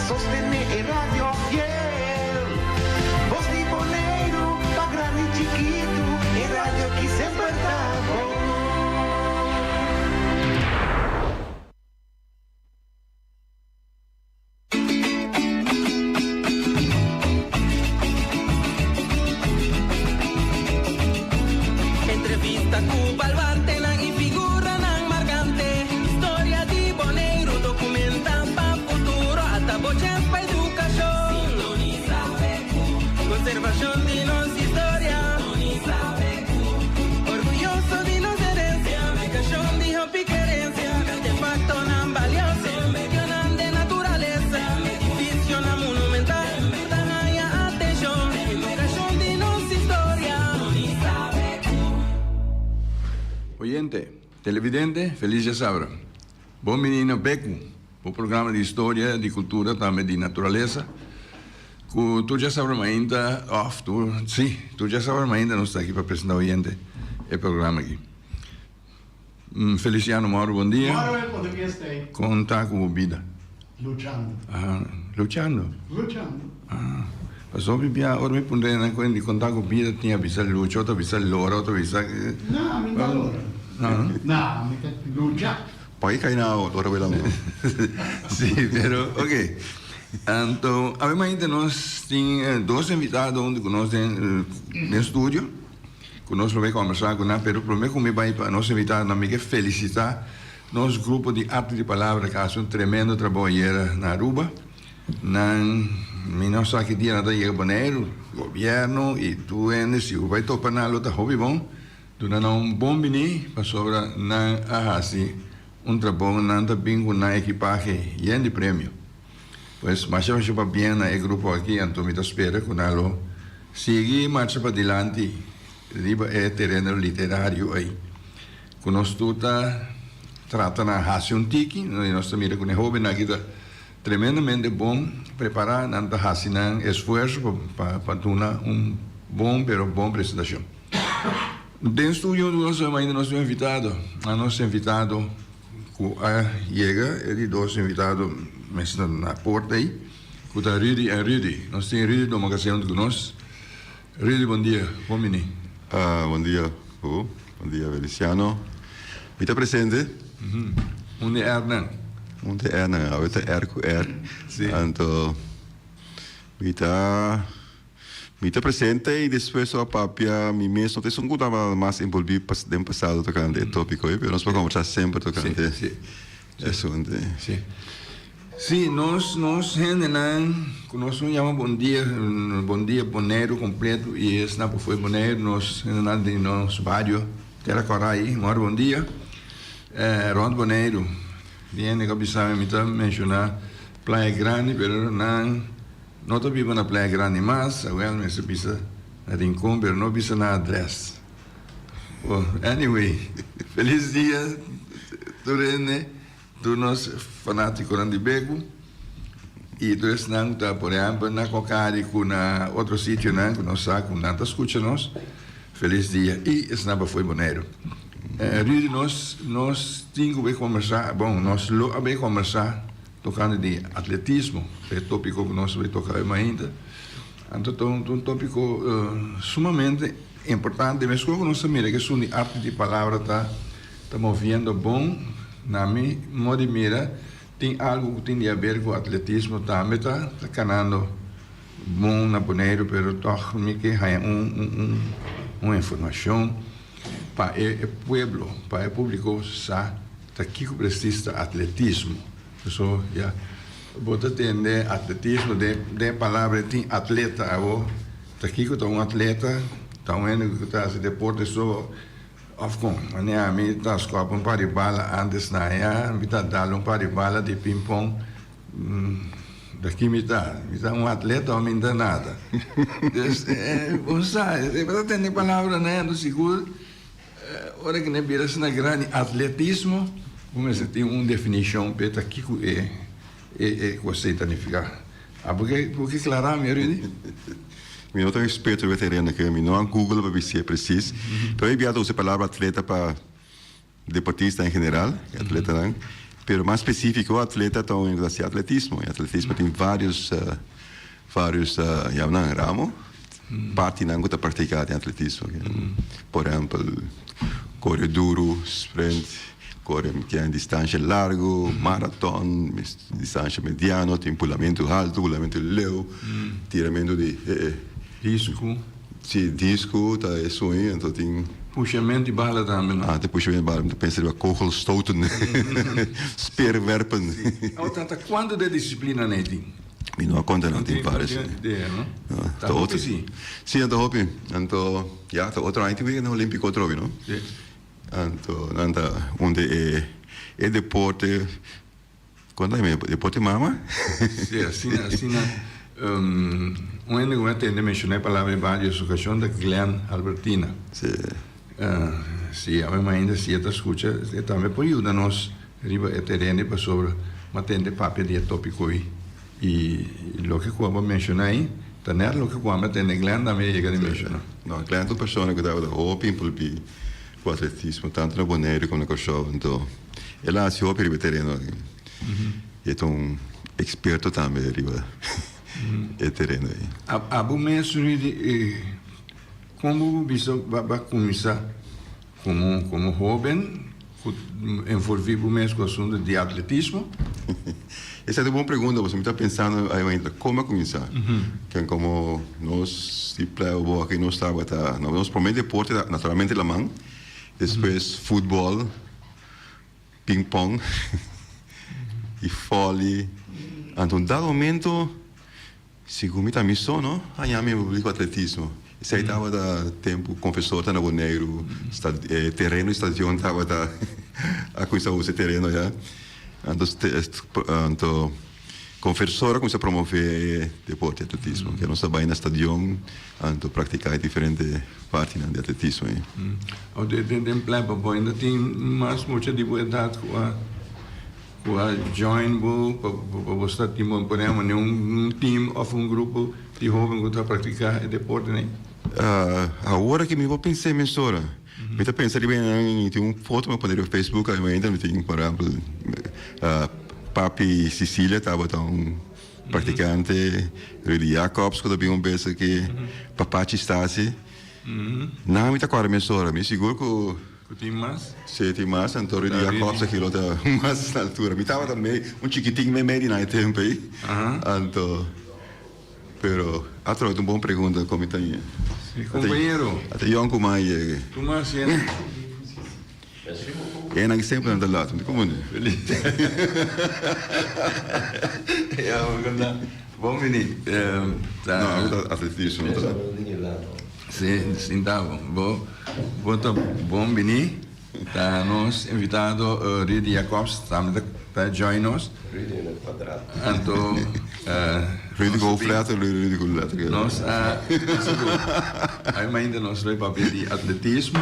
sostené e radio fiel. Bos di Boneiru, pa grandi i chikitu, e radio aki semper ta bon. Entrevista ku baluartenan i figuranan markante. Historia di Boneiru dokumenta pa futuro. Ata bo chèns pa edukashon. Sintonisa BQ. Konservashon di nos historia. Sintonisa BQ. Orguyoso di nos herensia. Edukashon di hopi kerensia. Artefaktonan balioso. Medionan den naturalesa. Edificionan monumental. Tur ta haña atenshon. Edukashon di nos historia. Oyente, televidente, felis djasabra. Bon bini na Beku, bo programa di historia, di kultura, tambe di naturalesa. Ku tur djasabra mainta, òf tur, sí, tur djasabra mainta nos ta aki pa presentá oyente e programa aki. Feliciano Mauro bon dia. Mauro e por dia stay. Con ta cu bo bida? Luchando. Ah, luchando? Luchando. Ah, pasobra mi bia ora mi puntra nan con di con ta cu bida tin a bisa lucha otro a bisa lora otro a bisa. No, mi no ta lora. No? No, mi ta lucha. Pa ki cay na ora bo lambo? Si, pero ok. Anto awe mainta nos tin dos invitado hunto cu nos den studio. Ku nos lo bay kombersá ku nan, pero promé ku mi bay pa nos invitadonan mi ke felisitá nos grupo di Arte di Palabra ku a hasi un tremendo trabou ayera na Aruba. Nan, mi no sa ki dia nan ta yega Boneiru, gobièrnu i tur hende si ku bay topa nan lo ta hopi bon duna nan un bon biní pasobra nan a hasi un trabou, nan ta bin ku nan ekipahe yen di premio. Pues masha masha pabien na e grupo aki, anto mi ta spera ku nan lo sigui marcha padilanti riba e tereno literario ei. Ku nos tur ta trata na hasi un tiki, i nos ta mira ku e hobennan aki ta tremendamente bon prepará, nan ta hasi nan esfuerso pa duna un bon pero bon presentashon. Den studio nos ainda nos tin un invitado, nos invitado. Ku a yega e di dos invitado mes na na porta ei, ku ta Rudy en Rudy. Nos tin Rudy Domacassé huntu ku nos. Rudy bon dia, bon bini. Bon dia Hugo, bon dia Feliciano. Mi ta presente. Un di R'nan. Un di R'nan, awe ta R ku R. Si. Anto mi ta. Mi ta presente y despues lo a papia mi mes no ta esun cu tabata mas envolvi den pasado tocante e topico ey pero nos por conversa semper tocante e asunto ey. Si, si nos nos hendenan cu nos no yama bon dia bon dia Boneiru completo y esnan por fo'i Boneiru nos hendenan di nos bario Tera Cora ey mor bon dia rond Boneiru tin hende cu a bisa mi mi ta menciona Playa Grandi pero nan No ta biba na Playa Grandi mas, awel mester bisa na Rincon pero no bisa na adres. Bo, anyway, felis dia tur hende, tur nos fanaticonan di Beku y tur esnan cu ta por ehempel na Cocari cu na otro sitionan cu nos sa cu nan ta scucha nos, felis dia y esnan pa fo'i Boneiru. Rudy nos nos tin cu bay combersa, bon nos lo a bay combersa. Tokante di atletismo, e topiko ku nos bai toka awe mainta, anto ta un topiko sumamente importante. Meskos ku nos ta mira ku esun di arte di palabra ta ta moviendo bon, na mi modo di mira tin algu ku tin di haber ku atletismo tambe ta ta kanando bon na Boneiru, pero tòg mi ke haña un un informashon pa e pueblo, pa e públiko sa. Ta kiko presis ta atletismo? Paso ya bo ta tende atletismo den den e palabra e tin atleta awo. Ta kiko ta un atleta? Ta un hende ku ta hasi deporte so of kon? Manera ami ta skòp un par di bala antes na aya, mi ta dal un par di bala di pinpòn, ta ki mi ta? Mi ta un atleta o mi no ta nada? Dus bo sa, bo ta tende e palabranan anto sigur. Ora ku nan bira asina grandi, atletismo bo mester tin un definishon p'e ta kiko e e kos ei ta nifiká. Bo ke bo ke klará mi, Rudy? Mi no ta un eksperto riba e tereno ke mi no a google pa bis'é presis, pero mi bia ta usa e palabra atleta pa deportista en general, e atletanan. Pero mas spesífiko atleta ta un hasi atletismo i atletismo tin vários vários yama nan ramo, partinan ku ta praktiká den atletismo. Por ehèmpel kore duru, sprint, kore den distansha largu, maraton, distansha mediano, tin pulamentu haltu, pulamentu leu, tiramentu di Disku. Si, disku ta esun ei, anto tin. Pushamentu di bala tambe, no? Ah, tin pushamentu di bala. Mi ta pensa riba kogelstoten, speerwerpen. Si. Awor tata, kuantu de disiplinanan ei tin? Mi no a konta nan, tin vários. No tin idea, no? Ta hopi si. Si, nan ta hopi. Anto, ya, ta otro aña tin weganan olímpiko atrobe, no? Si. Anto, nan ta un di e deporte. Kon ta mi deporte mama? Sí, asina, asina. Un hende ku mi a tende menshoná e palabra den varios okashon ta Glenn Albertina. Sí. Sí, awe mainda si e ta skucha, e tambe por yuda nos riba e tereno pasobra mi a tende papia di e topiko ei. I loke ku abo a menshoná ei ta nèt loke ku ami a tende Glenn tambe a yega di menshoná. No, Glenn ta un persona ku tabata hopi envolví ku atletismo tantu na Boneiru komo na Kòrsou. Anto el a hasi hopi riba e tereno aki. E ta un eksperto tambe riba e tereno ei. Abo mes Rudy, kon bo bisa bo a kuminsá komo komo hóben ku envolví bo mes ku asuntu di atletismo? Esa ta un bon pregunta pasobra mi ta pensando ainda kon a kuminsá. Ken komo nos di Playa Bobo aki nos tabata, nos promé deporte ta naturalmente laman, despues futbòl, ping pong i vòli. Anto un dado momento Segun mi ta mi so no haña mi envolví ku atletismo. Esei tabata tempu Confesor ta na Boneiru, e tereno di stadion tabata a kuminsá usa e tereno ya. Anto anto Confesor a kuminsá promové e deporte di atletismo. Ke nos ta bai na stadion anto praktiká e diferente partinan di atletismo ei. Den Playa Pabou ainda tin mas mucha di bo edat ku a. Ku a join bo pa bo sta tin bo por ehempel un team of un grupo di hoben ku ta praktiká e deporte nei? Awor aki mi por pensa mesora. Mi ta pensa riba nan tin un foto mi a pone riba Facebook ainda mi tin por ehempel papi Cecilia tabata un praktikante, Rudy Jacobs ku ta bin un bes aki, Papachi Stasi. Nan mi ta kòrda mesora mi sigur ku. Ku tin mas? Sí, tin mas. Anto Rudy Jacobs aki lo ta mas na altura. Mi tabata mei, un chikitin mei mei di nan e tempo ei. Anto, pero a trobe ta un bon pregunta kon mi ta ñe. Sí, kompañero. Ata yòn ku mas yega. Ku mas yega. E nan semper nan ta lat, mi ta konfundi. Ya, bo konta. Bon bini. No, abo ta atletismo. Sí, sinta bo. Bo bo ta bon bini. Ta nos invitado Rudy Jacobs tambe ta join nos. Rudy in het kwadraat. Anto Rudy ku hoofd letter, Rudy ku letter. Nos a sigur. Ai mainta nos lo papia di atletismo.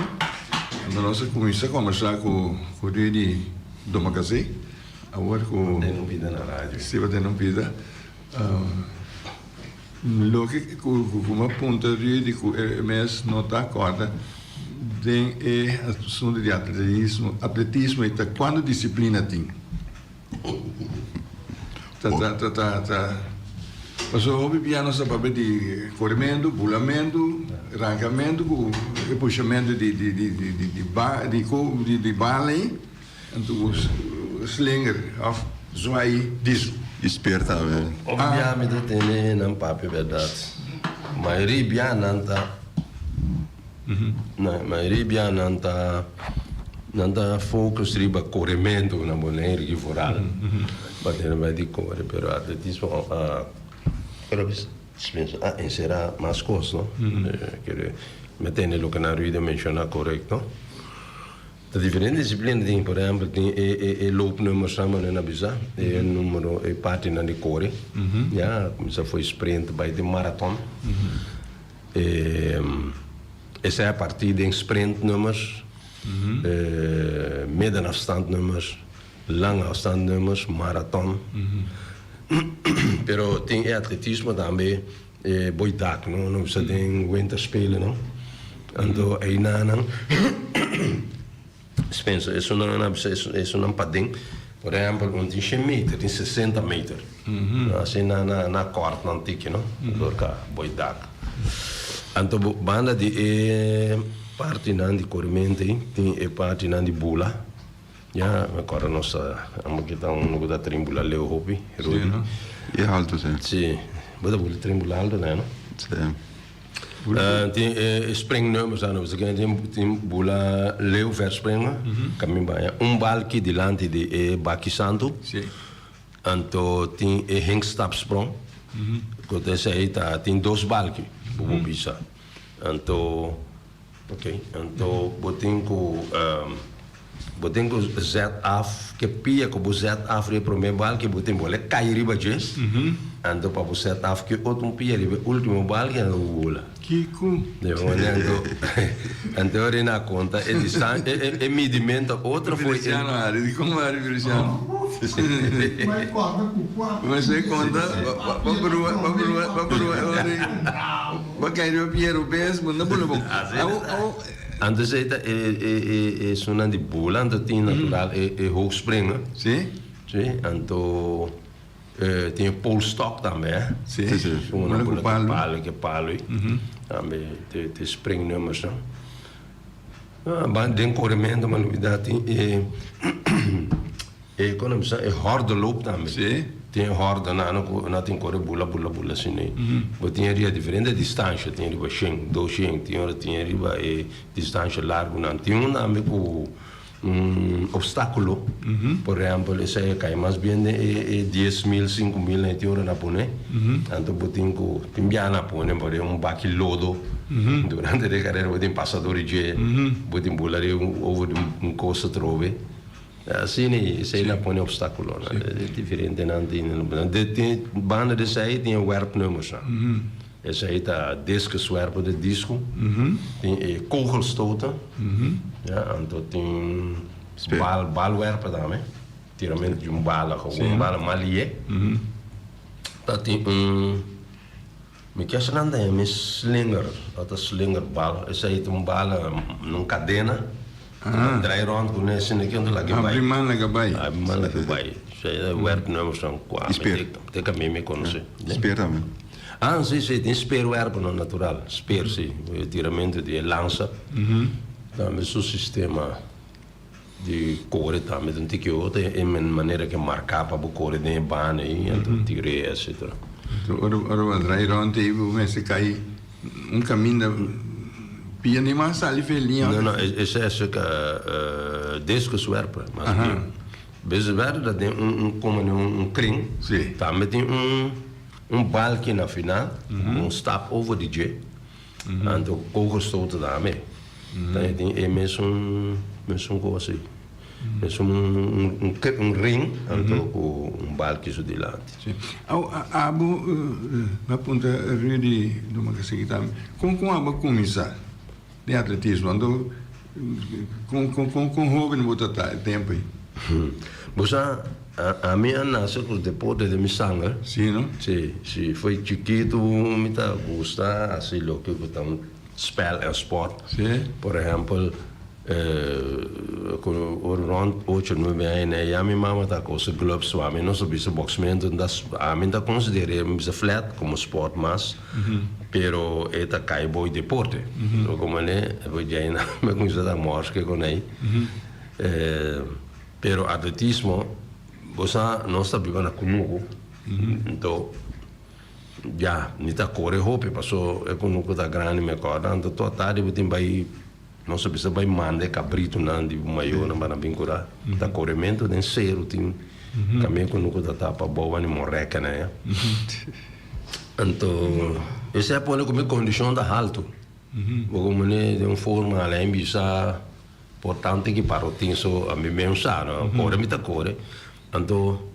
Anto nos a kuminsá kombersá ku Rudy Domacassé. Awor ku. Bo tene un bida na radio. Sí, bo tene un bida. Loke ku mi a puntra Rudy ku e mes no ta acorda den e asunto di atletismo, atletismo ta cuanto disciplina tin? Ta ta ta ta ta pasobra hopi bia nos ta papia di coremento, bulamento, rancamento ku e pushamento di di di di di ba di di di bala ei. Anto bo slinger of zwaai disu. I speer tambe. Of bia mi ta tene nan papia bèrdat. Mayoria bia nan ta mayoria bia nan ta nan ta focus riba korementu na Boneiru ki vooral. Ba tene bai di kore pero atletismo a a enserá mas kos no. Mi a tene loke nan Rudy a menshoná korekto. Ta diferente disiplina tin, por ehempel tin e e loopnummersnan manera nan a bisa, e numero e partinan di kore, ya, kuminsá for e sprint bai te maraton. E esei a parti den sprintnummers, middenafstandnummers, langafstandnummers, maraton. Pero tin e atletismo tambe E boy dak no, no bisa den winterspelen no. Anto eynan nan Spencer esunnan nan a bisa esunnan paden. Por ehempel, un tin shen meter, tin 60 meter. Asina nan a kort nan tiki, no? Dor ka boy dak. Anto bo banda di e partinan di korementu ei, tin e partinan di bula. Ya, mi kòrda nos ta amo kita unu ku ta trin bula leu hopi, Rudy. E haltu, si. Si. Bo ta bula trin bula haltu tambe, no? Si. Tin e springnummers nan, bo sa tin bula leu verspringen, kamin baña un balki dilanti di e baki santu, anto tin e hinkstapsprong, ku ta esei ta tin dos balki bo por bisa, anto ok anto bo tin ku. Bo tin ku zet af ke pia ku bo zet af riba e promé balki, bo tin bole kai riba dje, anto pa bo zet af ke otro pia riba e ultimo balki anto bo bula. Kiko? De manera anto anto ora na konta e distan e midimento otro foi e. Feliciano ari, di komo ari Feliciano? Bai kòrda ku kua. Mester konta, ba brua, ba brua, ba brua ora ba kai riba pia robes, bo no bula bon. Awo, awo. Antes ei ta e esunnan di bula anto tin natural e hoogspringen. Si. Si, anto tin e polstok tambe eh. Si, si. Bula ku palu. Palu ke palu ei. Tambe te springnummers nan. Den korementu mi a lubida tin e E kon a bisa e hordeloop tambe. Sí. Tin e hordenan ku nan tin kore bula bula bula asina ei. Bo tin riba diferente distansha, tin riba shen, doshen, tin ora tin riba e distansha largunan. Tin un tambe ku un opstákulo, por ehèmpel esei a kai mas bien den e 10.000, 5.000 ei tin ora nan pone. Anto bo tin ku tin biaha nan pone por ehèmpel un baki lodo durante di e karera bo tin pasa dor di dje, bo tin bula riba over di un kos atrobe. Asina ei, esei na pone obstaculonan. E diferentenan tin. Tin banda di esei tin e werpnummersnan. Esei ta discuswerpen di disco. Tin e kogelstoten. Ya, anto tin bal, balwerpen tambe. Tiramento di un bala, gewoon un bala malie. Ta tin un, mi kier sa nan ta yama e slinger, ot a slingerbal. Esei ta un bala na un kadena. Ah. Draai rond ku ne sine ke lage bai. Abri man laga bai. Abri man laga bai. Esei ta werpnummers nan ku ami Speer. te ka mi mi konosé. Speer tambe. Ah si si tin speerwerpen no natural. Speer si. E tiramento di e lansa. Tambe su sistema di kore tambe ta un tiki otro. E manera ke marká pa bo kore den e baan ei anto tir'é etcetera. Anto ora ora bo draai rond ei bo mester kai Un caminda pia ni mas sali fe liña. No, no, ese es discuswerpen, mas bien. Discuswerpen ta den un como den un kring. Si. Tambe tin un un balki na final, un stap over di dje. Anto kogelstoten tambe. Ta tin e mesun mesun cos ei. Mesun un un ring anto cu un balki su dilanti. Sí. Aw, abo, mi a puntra Rudy Domacassé tambe, kon kon abo a kuminsá den atletismo? Anto, kon kon kon kon hóben bo ta ta e tempu ei? Bo sa, ami a nase ku deporte den mi sanger. Sí, no? Sí, sí. Fo'i chikitu mi ta gusta hasi loke ku ta un spel en sport. Sí. Por ehèmpel. Cu rond ocho nuebe aña ya mi mama ta cose gloves pa mi, nos a bisa boxmento, ami ta considera mi bisa flat como sport mas, pero e ta cay boy deporte. So como ne, djayna mi a cuminsa ta morske con ey. Pero atletismo, bo sa nos ta biba na Cunucu, enton. Ya, mi ta kore hopi paso e kunuku ta grandi mi a kòrda. Anto tur atardi bo tin bai, nos a bisa bai manda e kabritunan di bo mayornan pa nan bin kurá. Ta korementu den seru tin kaminda kunuku ta tapa abou wani morèkè nan ya. Anto esei a pone ku mi kondishon ta haltu. Bo komo ne den un forma alei bisa por tantu ki parotin so ami mes sa no. Kore mi ta kore. Anto.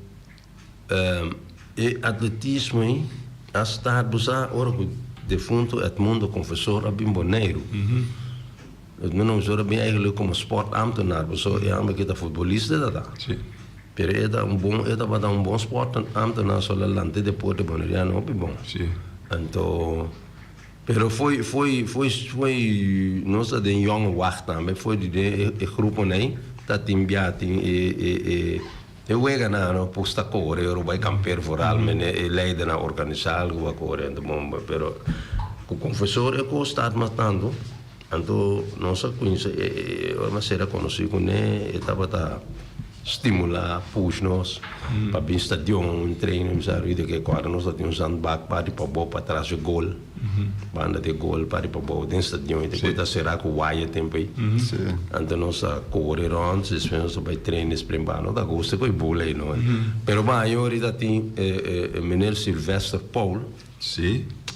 E atletismo ei a start bo sa ora ku defunto Edmundo Confesor a bin Boneiru. Edmundo Confesor a bin eigenlijk komo sportambtenaar pasobra e homber ke ta futbolista ta ta. Pero e ta un bon e tabata un bon sportambtenaar so el a lanta e deporte boneriano hopi bon. Anto pero foi foi foi foi nos ta den Jonge Wacht tambe foi di den e gruponan ei ta tin bia tin e e e. E weganan no pusta kore ora bai kamper vooral mene e leidernan organisa algu pa kore anto bon pero ku konfesor e kos ta mas tantu anto nos a kuminsa ora mi a sera konosí kuné e tabata stimulá push nos pa bin stadion train mi sa ruido ke kòrda nos tatin un zandbak parti pabou patras e gol. Banda di e gol pa riba bou den stadion y despues ta cera cu waya tempo ey. Anto nos a core rond, despues nos a bay train Springbok. No ta gusta cu e bula ey no. Pero ba aña ahorita tin meneer Sylvester Paul.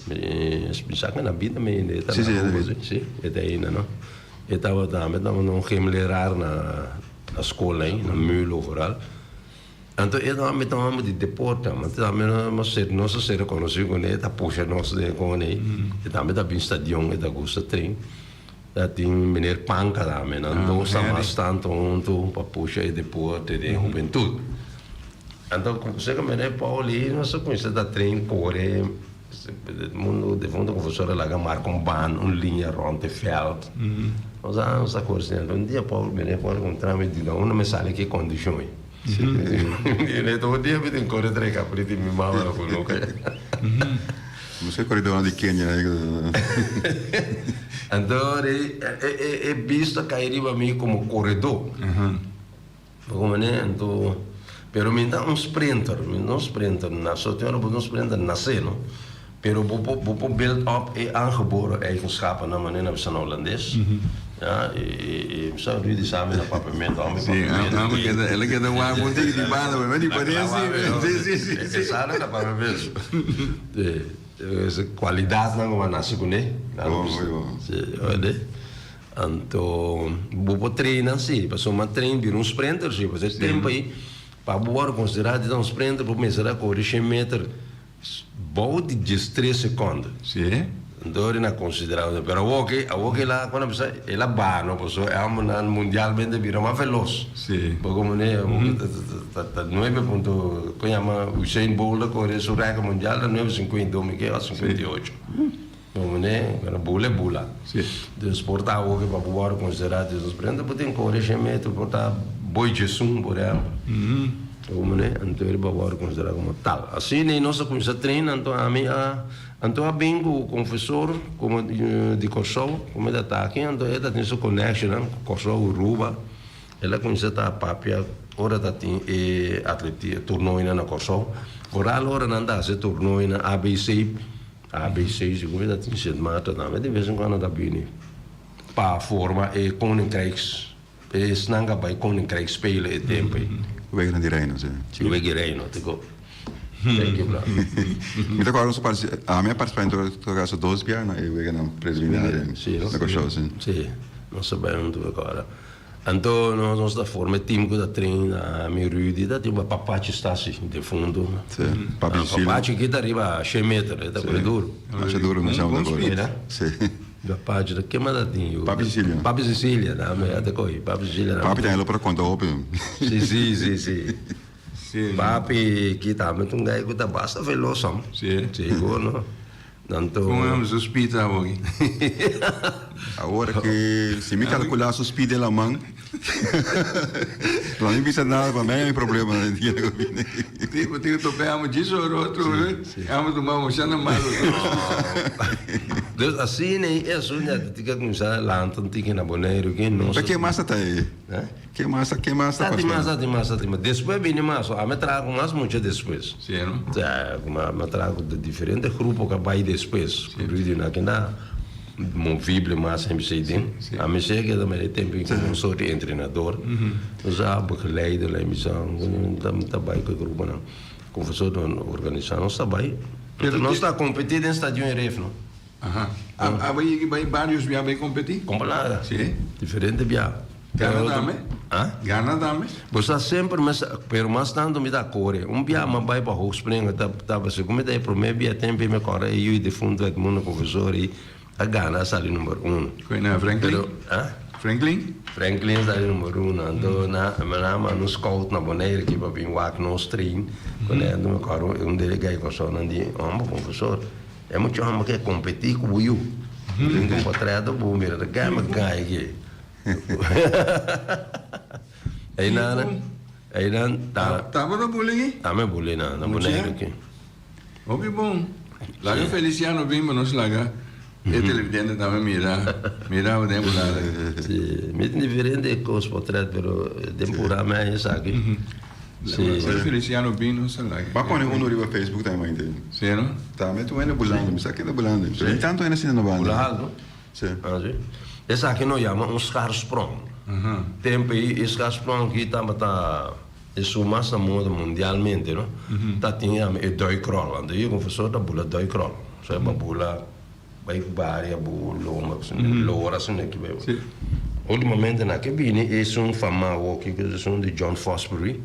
Mi sa cu na bida mi ainda e ta na Aruba si. Si, e ta ainda no. E tabata tambe tabata un gymleraar na school ey, na Mulo vooral. Anto e hòmber ta un hòmber di deporte, ma tambe nos a nos a ser rekonosí kuné, e ta pusha nos den kon ei, e tambe ta bin stadion, e ta gusta tren. Ta tin meneer Panka tambe, nan dos ta mas tantu huntu pa pusha e deporte den hubentut. Anto seka meneer Paul ei nos a kuminsá ta tren kore, mundu defuntu profesor a laga marka un baan, un liña rònt e vèlt. Nos a nos a kore asina. Anto un dia Paul, meneer Paul a kontra mi, di na unda mi sali ku e kondishon ei. Mi tur dia mi tin kore trek apriti mi mama na kunuku. Nos e koredornan di Kenia. Anto e bista a kai riba mi komo koredó. Bo mane anto pero mi ta un sprinter, mi ta un sprinter na so tin ora bo ta un sprinter nasé no. Pero bo por bo por build up e aangeboren eigenschappen manera na bisa na holandes. Ja, e e sa Rudy sa mi na papiamento, amo Sí, papiamento. amo keda, el a keda wak un tiki di banda, pero di parece, sí, sí, sí, sí. E sa na papiamento. E cualidadnan cu bo a nace cune. Bon, muy bon. Sí, oye. Anto bo por traina si, pasobra mi a train bira un sprinter si, pasobra e tempo ei pa bo wòrdu konsiderá di ta un sprinter bo mester a kore shen meter bou di diestres sekònde. Si. Anto ora nan a konsiderá mi, pero awor ke awor ke el a kuando a bisa el a baha no pasobra e hòmbernan mundialmente a bira mas velos. Si. Bo komo ne awor ke ta ta nuebe punto kon yama Usain Bolt a kore su rèkòrt mundial ta nuebe sinkuenta i dos mi ke òf sinkuenta i ocho. Bo mane, pero bula e bula. Sí. Dus por ta awo ke pa bo wòrdu konsiderá Jesus Prende bo tin kore shen metro, por ta boi djesun, por ehèmpel. Bo mane, anto e bo a wòrdu konsiderá komo tal. Asina ei nos a kuminsá train, anto ami a, anto a bin ku konfesor komo di Kòrsou, komo e ta ta aki, anto e ta tin su kònèkshonan ku Kòrsou, Aruba. El a kuminsá ta papia ora ta tin e atleti, tornoinan na Kòrsou. Foral ora nan ta hasi tornoinan ABC. ABC segun mi ta tin Sint Maarten tambe de bes en cuando ta bini pa forma e Koninkrijks esnan ka bai Koninkrijksspelen e tempo ei. Weganan di Reino si. Si wega di Reino te go. Thank you brother. Mi ta acorda nos a participa ami a participa en todo caso dos bia na e weganan preliminar na Kòrsou si. Si nos a bai huntu mi acorda. Anto nos nos ta forma e team cu ta train ami Rudy ta tin Papachi Stasi defunto. Sí, Papi Cecilio. Papachi aki ta riba shen meter, e ta kore duro. Masha duro mi chama ta kore. Sí. Papachi ta kema ta tin yu? Papi Cecilio. Papi Cecilia, ta mi ta koy Papi Cecilia. Papi tambe lo por a conta hopi. Sí, sí, sí, sí. Papi ki tambe ta un guy cu ta basta veloz hom. Sí. Sigur no. Anto. Con hem su speed awor aki? Awor aki si mi calcula su speed den laman lo mi bisa nada pa mi hay problema den dia cu bini. Tipo tin cu topa amo djis ora otro ora amo tuma amo shanda malo. Dus asina e asunto ya ta tin cu cuminsa lanta un tiki na Boneiru ki nos. Pa ke mas ta ta ey? Ke mas ta ke mas ta Tati mas tati mas tati mas. Despues bini mas. Ami traha ku mas mucha despues. Sí, no? Sa, ku mi a traha ku diferente grupo ku a bai despues. Ku Rudy na kenda movible mas MC den. Ami sea keda mei e tempo komo un soort di entrenador. Nos a begeleider lei mi sa ta bai ku e gruponan. Konfesor organisá nos ta bai. Nos ta kompetí den Stadion Eref no. Aha. A bai yegi bai varios bia bai kompetí? Kompelada. Sí. Diferente bia. Gana tambe? Ah? Gana tambe? Bo sa semper mes, pero mas tanto mi ta kore. Un bia mi a bai pa Hoogspringen, ta tabata segun mi ta e prome bia tempo mi a kore e yu defunto Edmundo Confesor i a gana a sali number uno. Koe na Franklin? Pero, ah? Franklin? Franklin a sali number uno. Anto na mi a manda un scout na Bonaire aki pa bin wak nos train. Kuné anto mi kore un delegado di Kòrsou nan di, Homber Confesor. E mucha homber ke kompetí ku bo yu. Tin ku potreto bo mira ta gama gai aki. Ei nana. Einan ta. Tabata buli aki? Tambe buli na na Boneiru aki. Hopi bon. Laga Feliciano bin pa nos laga e televidente tambe mira mira bo den bulada. Si, mi tin diferente kos potret pero den pura mi a esaki. Si. Ora Feliciano bin nos ta laga. Bo a pone uno riba Facebook tambe mainta. Si no? Tambe tur hende bulando, mi sa kende bulando. Pero tin tantu hende asina na banda. Bula alto? Si. Ah si. Esaki nos yama un schaarsprong. Tempo ei e schaarsprong aki tabata esun mas na moda mundialmente no. Ta tin yama e duikrol. Anto e confesor ta bula duikrol. So e ba bula bai baria bu lomba lora asina aki bai. Ultimamente na ke bini esun fama awoki ku esun di John Fosbury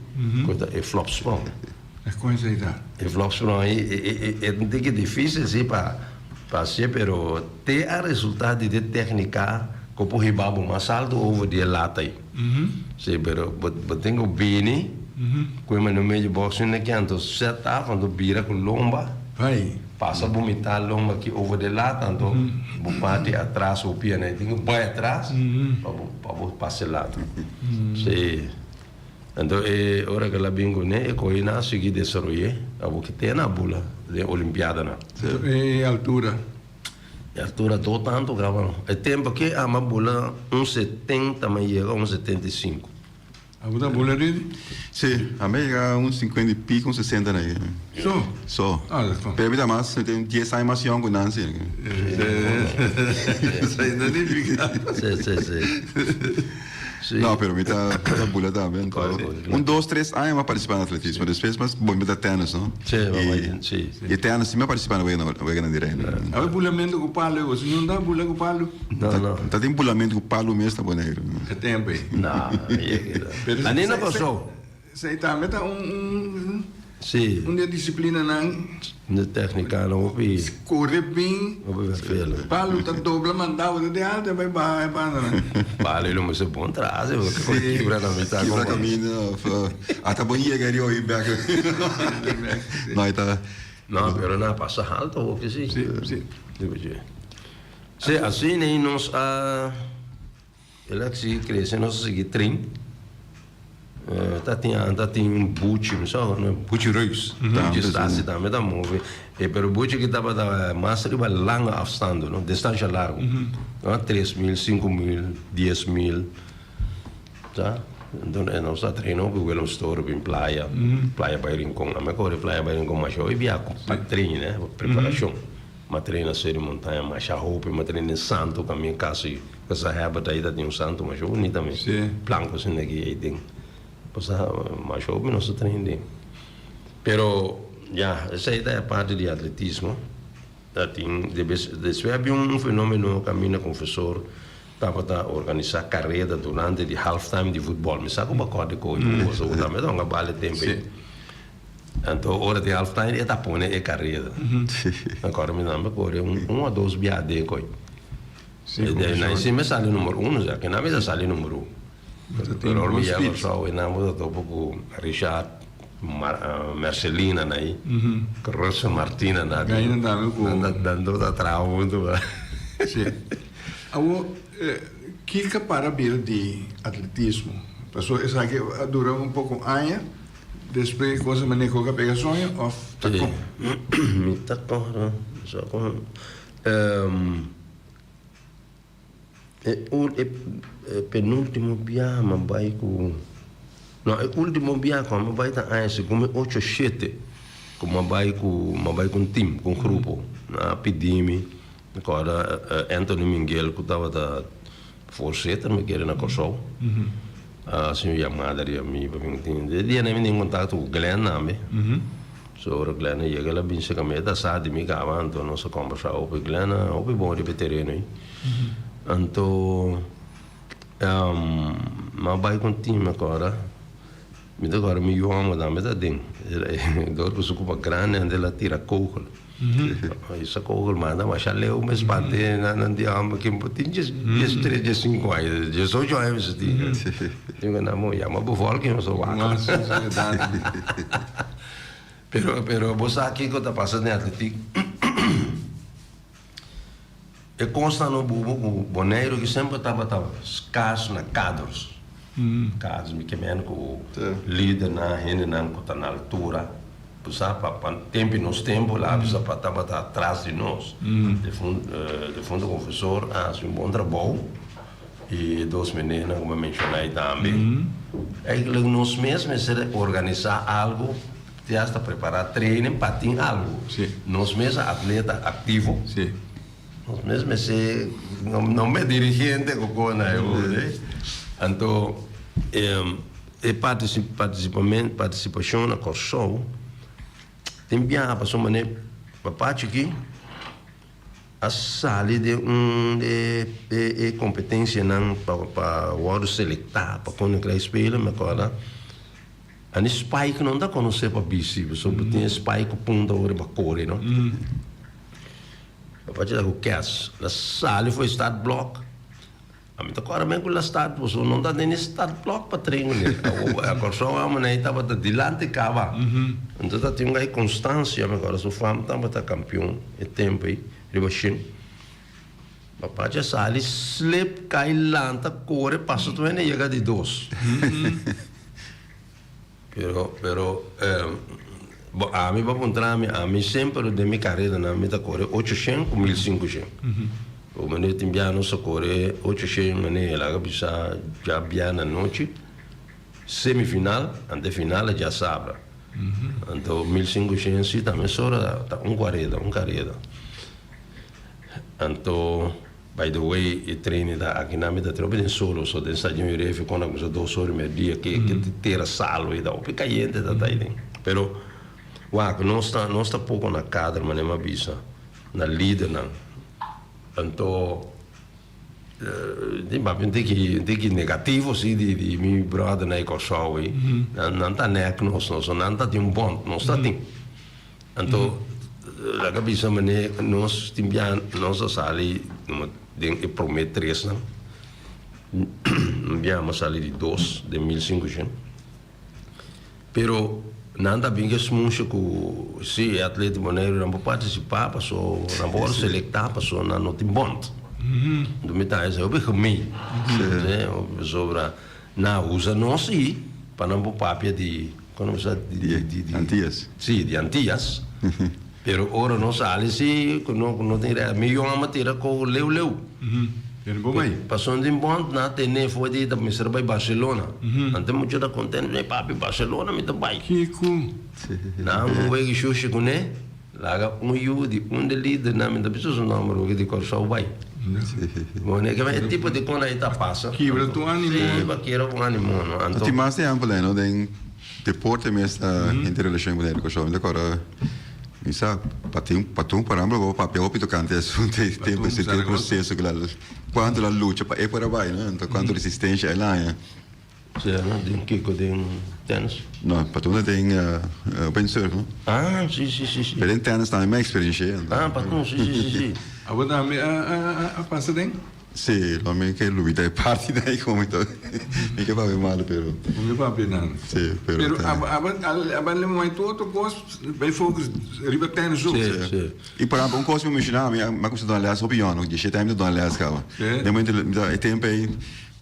ku ta e flopsprong. E kon esei ta? E flopsprong ei e un tiki dificil si pa hacié pero te a resulta di de tecnica ku por hiba bo mas alto over di e lata ei. Si pero bo tin ku bini ku e mano medio boxing na kia anto set af anto bira ku lomba pasa bo mitad lomba aki over di e lata anto bo parti atras bo pianan ei tin ku bai atras pa bo pasa e lata. Si. Anto e ora ku el a bin kuné, e kohe nan a sigui desaroy'é, abo ki te nan a bula den olimpiadanan. E altura? E altura do tantu kaba no. E tempu aki amo a bula un 70, mi a yega un 75. Abo ta bula Rudy? Si, ami a yega un 50 i piko, un 60 na ei. So? So. Ah, dat kon. Pero mi ta mas, mi tin dies aña mas yòn ku Nancy. Esei no nifiká. Si, si, si. Sí. No, pero mi ta ta bula tambe anto. Un dos tres aña mi a participa na atletismo, despues mas bon mi ta tennis no. Sí, bo bai ten, sí. Y tennis si mi a participa na wega weganan di Reino. Awe bulamento ku palu e bo si no ta bula ku palu. No, no. Ta tin bulamento ku palu mes na Boneiru. E tempo ei. No, yega. Ani na Kòrsou. Esei tambe ta un un Sí. un di e disiplinanan. De técnica nan hopi. Kore bin. Hopi vervelend. Palu ta dobla manda bo di alto e bai baha e bandanan. Palu lo mester bon traha si porque por kibra na mitad. Kibra kaminda of ata bo yega rio i bek. No e ta. No pero nan a pasa alto hopi si. Si si. Si asina nos a. El a sigui crece, nos a sigui train. Ta tin ta tin un buchi, mi sa no, buchi Reus. Buchi Stasi tambe ta move. E pero buchi ki tabata mas riba lange afstanden, no, distancia largo. No, 3000, 5000, 10000. Sa? Enton e nos a train hopi Willemstorp bin playa, playa bay Rincon. Ami a kore playa bay Rincon masha hopi bia pa train, eh, pa preparacion. M'a train na Seru Montaña masha hopi, m'a train den Santo kamin kasi Casa Herbert ahí ta tin un santo masha bunita mes. Sí. Blanco asina aki ei den. Cosa masha hopi nos ta train den. Pero ya, esei ta e parti di atletismo. Ta tin de bes despues a bin un fenomeno kaminda konfesor tabata organisa kareda durante di half time di futbol. Mi sa ku bo a kòrda e koe ku boso tambe ta hunga bal e tempo ei. Sí. Anto ora di half time e ta pone e kareda. Mi kòrda mi tambe kore un un o dos bia den koe. Sí, como E si mi sali numero uno, ya que na mi ta sali numero uno. Pero ora mi yega Kòrsou e nan bo ta topa ku Richard Mercelina na ei, ku Russel Martina na ei. Nan tambe ku. Nan tur ta traha huntu. Sí. Awor, kiko para bira di atletismo? Pasobra esaki a dura un poko aña, despues cosa manera ku a pega soño òf ta kon? Mi ta kòrda, mi sa kon. E e penultimo biaha mi a bai ku no e ultimo biaha ku mi a bai ta aña segun mi ocho shete ku mi a bai ku mi a bai ku un tim ku un grupo nan a pidi mi mi kòrda Anthony Minguel ku tabata voorzitter mi kere na Kòrsou a hasi un yamada riba mi pa bin tin e dia mi tin kontakto ku Glenn tambe. So ora Glenn a yega el a bin seka mi e ta sa di mi kaba anto nos a kombersá hopi. Glenn a hopi bon riba e tereno ei. Anto mi a bai ku un team akora, mi ta kòrda mi yu hòmber tambe ta aden. Dor ku su kupa grandi anto el a tira kogel. Esa kogel manda masha leu mi spant'é nan di hòmber ki tin djes tres djes sinku aña djes ocho aña mester tin. Digo nan bo yama bo vòlki nos a wak. Pero pero bo sa kiko ta pasa den atletiek? E kosnan no bubo ku Boneiru ki semper tabata skars na kaders. Kaders mi ke men ku lidernan, hendenan ku ta na altura. Bo sa pa pa tempu i nos tempu la bisa pa tabata atras di nos. Defunto konfesor a hasi un bon trabou i e dos meneernan ku mi a menshoná ei tambe. Eigenlijk nos mes mester organisá algu, te hasta prepará training pa tin algu. Nos mes a atleta aktivo. Nos mes mester no me dirigente ku kona e ora. Anto e partisipashon na Kòrsou tin biaha pasobra manera papá chikí a sali den un di e kompetensianan pa wòrdu selektá pa Koninkrijk Spelen mi akòrda Ani spike no ta konosé pa bisi pasobra bo tin e spike ku punta ora bo a kore no. Papá ta ku kès la sali for e startblok. Ami ta kòrda men ku la start pasobra no ta den e startblok pa tren kuné. Awor a Kòrsou amo nan e tabata dilanti kaba. Enton ta tin un gai Constancia mi kòrda su fam tabata kampion e tempu ei riba shin. Papá dja sali slip kai lanta kore pasa tur hende yega di dos. Pero pero bo ami bo puntra mi ami semper den mi karedanan mi ta kore ocho shen ku mil sinku shen. Bo manera tin bia nos a kore ocho shen manera laga bisa dja bia na nochi semifinal ante final a dja sabra. Anto 1500 si ta mesora ta un kuareda un kareda. Anto by the way e training ta aki nan mi ta trobe den solo so den stadion Jurefi kon a kuminsa dos ora y merdia ke ke tera salo y ta hopi kayente ta ta ahi pero wak nos ta nos ta poko na kader manera mi a bisa na lidernan anto tin papia un tiki un tiki negativo si di di mi brothernan e Kòrsou ei nan ta nek nos nos nan ta tin un bond nos ta tin. Anto laga bisa mane nos tin bia nos a sali den e prome tresnan. Un bia a sali di dos den 1500. Pero nan ta bin ke smusha ku si e atleta Boneiru nan por partisipá paso nan por wòrdu selektá paso nan no tin bònt. Anto mi ta hasi hopi gemeen. Pasobra nan a usa nos si pa nan por papia di. Cuando bo sa di di di Antillas. Si, di Antillas. Pero ora nos sali si cu no cu no tin red. Mi yonga a tira cu leu leu. Pero bo bay. Pasobra tin bond na tene for di ta mester bay Barcelona. Ante mucho ta contento mi papi Barcelona mi ta bay. Kico? Nan un wega shushi cune. Laga un yu di un de lidernan, mi ta bisa su nomber hopi, di Kòrsou bai. Bon, e e tipo di kon ei ta pasa. Kibra tu animo. Sí, pa kibra un animo, no. Anto. Tin mas ehèmpel ei, no, den deporte mes ta hende relashon ku Boneiru Kòrsou. Mi ta kòrda, mi sa, Patin, Patun, por ehèmpel, bo papia hopi tokante e asuntu ei tempu ese den proseso ku la, kuantu la lucha pa e por a bai, no, anto kuantu resistensha el haña. Sea no den kiko den tennis? No, Patuna den windsurf no. Ah, si si si si. Pero den tennis tambe mi a experiencia. Ah, Patun, si si si si. Abo tambe a pasa den? Si, lo mi ke lubida e parti dai como mi ta mi ke papia malo pero. Bo ke papia nan. Si, pero. Pero abo abo a lembra tur otro cos bay focus riba tennis so. Si, si. Y por ehempel un cos mi menciona mi a cuminsa duna les hopi yono, diesshete aña mi ta duna les caba. Den momento mi ta e tempo ey.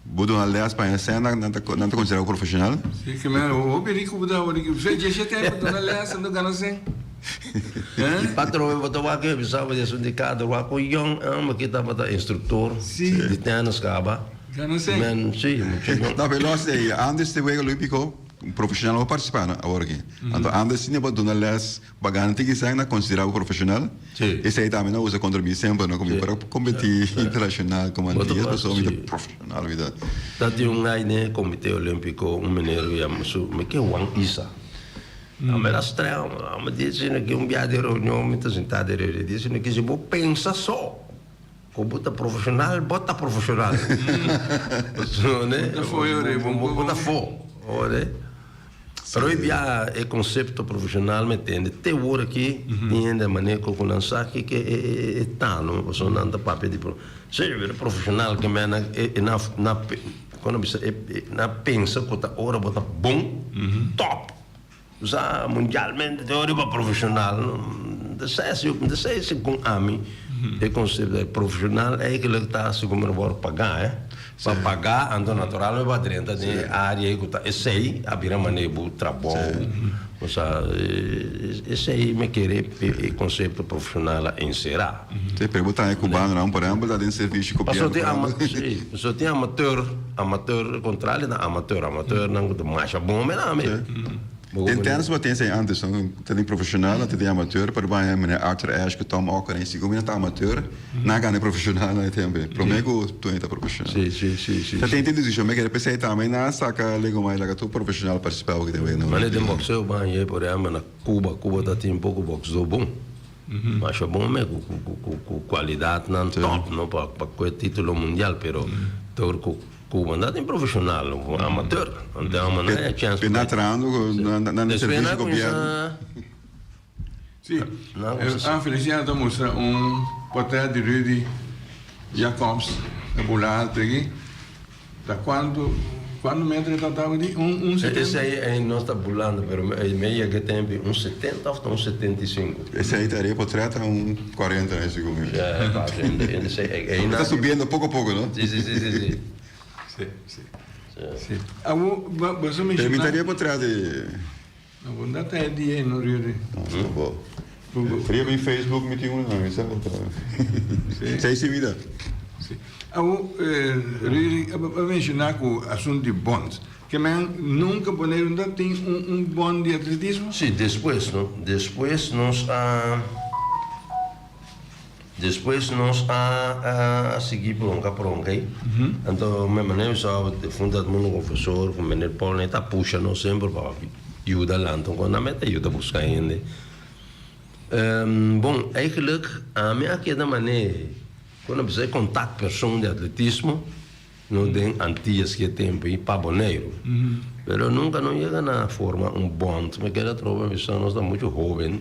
Bo duna les pa e sèn nan ta nan ta konsiderá bo profeshonal? Si ke men hopi riku bo ta awor aki. Fe djeshe tempu duna les anto gana sèn. Eh? Patro bo ta wak e bisa bo esun di kader wak un yong homber ki tabata instruktor di tennis kaba. Gana sèn. Men si mucha yong. No pero los ei antes di wega olímpiko profeshonal no por partisipá no awor aki. Anto antes si bo duna les Bagana tin kisas na considera bo profesional. Sí. Esey tambe nan usa contra mi semper, no? Como mi por competi internacional como Bo ta antes, pa- pasobra mi ta sí. profesional mi ta. Ta tin un guy den e comite olimpico, un meneer cu yama su, mi ke Juan Isa. A mi la strel, a mi di sino ki un bia di reunion mi ta sinta di reunion, di sino ki si bo pensa so cu bo ta profesional, bo ta profesional. So, ne? Bo ta fo, yore, bo- Bo ta fo, ore. Pero hoy bia e concepto profesional me tende te wor aki tin hende a manera cu nan sa kico e ta no pasobra nan ta papia di si pero profesional ke men e na na con a bisa e na pensa cu ta ora bo ta bon top sa mundialmente te ora bo profesional no ta sa segun ami e concepto profesional eigenlijk ta segun bo wor paga. Pa paga, anto natural mi ba drenta den e área ei ku ta esei a bira manera bo trabou. Osea, esei mi kere e konsepto profeshonal a enserá. Sí, pero bo ta e cubanonan, por ehempel, ta den servicio Paso gobierno, tin por ama, ehempel. sí, paso tin amateur, amateur, contrario na amateur, amateurnan ku ta masha bon mira mi. Bo Den ku tennis bo tin esei antes, no? Ta den profesional, ta den amateur, pero baña meneer Arthur Ashe ku Tom Okker en segun mi nan ta amateur, nan a gana e profesional na e tempo ei, prome ku Tony ta profesional. Sí, sí, sí, sí, Ta sí. tin tin discusion, mi kere p'esei tambe nan a saka Legumay laga tur profesional participa awor den wega Manera den boxeo baña, por ehempel na Cuba, Cuba ta tin poko boxdor bon. Masha bon me ku ku kualidatnan top no pa pa ku e titulo mundial pero tur ku Cuba no ta tin profesional amateur anto amo no haya chance Pe nan trahando ku nan nan Despues servicio nan a gobierno. kuminsa Si, Nan a kuminsa ah Feliciano ta mustra un portret di Rudy Jacobs ta bula alto aki. Ta cuanto cuanto metro e trataba di? Un un setenta? Esei ei no ta bulando pero mi a yega e tempo un setenta of ta un 75. Esei ta riba potret ta un 40 na sigur mi. Ja, casi esei ei E ta subiendo poco poco no? Si si si si si. Si si si. Awo boso Pero mi menciona. ta riba potret di. No bo no ta e dia ei no Rudy. No no bo. Riba mi Facebook mi tin un mi sa ta. Esei si mi ta. Si. Awo Rudy a menciona cu asunto di bond. Ke men nunca Boneiru no ta tin un bond di atletismo? Si despues no. Despues nos a. Despues nos a sigui bronca bronca ei. Anto mi manera mi sa defunto Edmundo Confesor cu meneer Paul nan ta pusha nos semper pa yuda lanta un cosa. Nan ta yuda busca hende. Bon, eigenlijk ami a keda mane cu nan bisa e contactpersoon di atletismo. No den Antillas ki e tempu ei pa Boneiru. Pero nunka no yega na forma un bond. Mi keda trobe mi sa nos ta muchu hoben.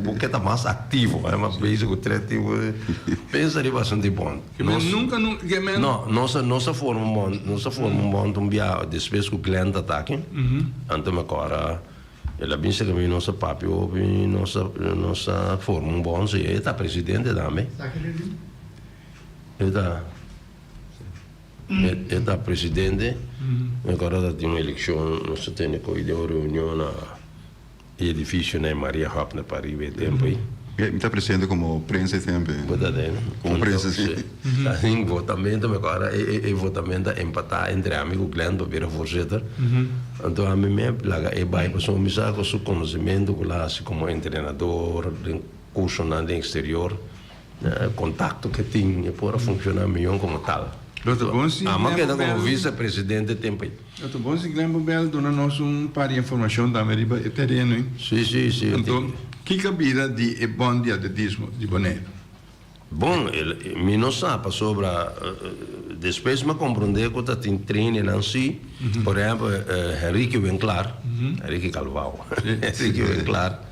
Bo ke ta mas aktivo, mas bezig ku tres tipo di pensa riba asuntu di bond. Ke men nunka no ke men. No, nos a nos a forma un bond, nos a forma un bond un bia despues ku Glenn ta ta aki. Anto mi kòrda el a bin serka mi nos a papia hopi nos a nos a forma un bond si e ta presidente tambe. E ta. E ta presidente. Mi acorda ta tin un eleccion, nos ta tene cu den un reunion na e edificio na e Maria Hub na pariba e tempo ey. Mi ta presente como prensa e tempo ey. Bo ta den? Como prensa, si. Ta tin votamento, mi acorda e votamento a empata entre ami cu Glenn pa bira voorzitter. Anto ami me laga e bay pasobra mi sa cu su conocimento cu el a haci como entrenador den cursonan den exterior. Contacto ke tin e por a funciona mion como tal. Lo ta bon si Ama Glenn keda como Bobel vicepresidente tempo ei. Lo ta bon si Glenn Bobel duna nos un par di informacion tambe riba e tereno ei. Si, si, si. Anto, kiko a bira di e bond di atletismo di Boneiru? Bon, el, mi no sa pasobra despues mi a comprende cu ta tin trainingnan si. Por ehempel, Henrique Winklaar, Henrique Calvao, Henrique Winklaar.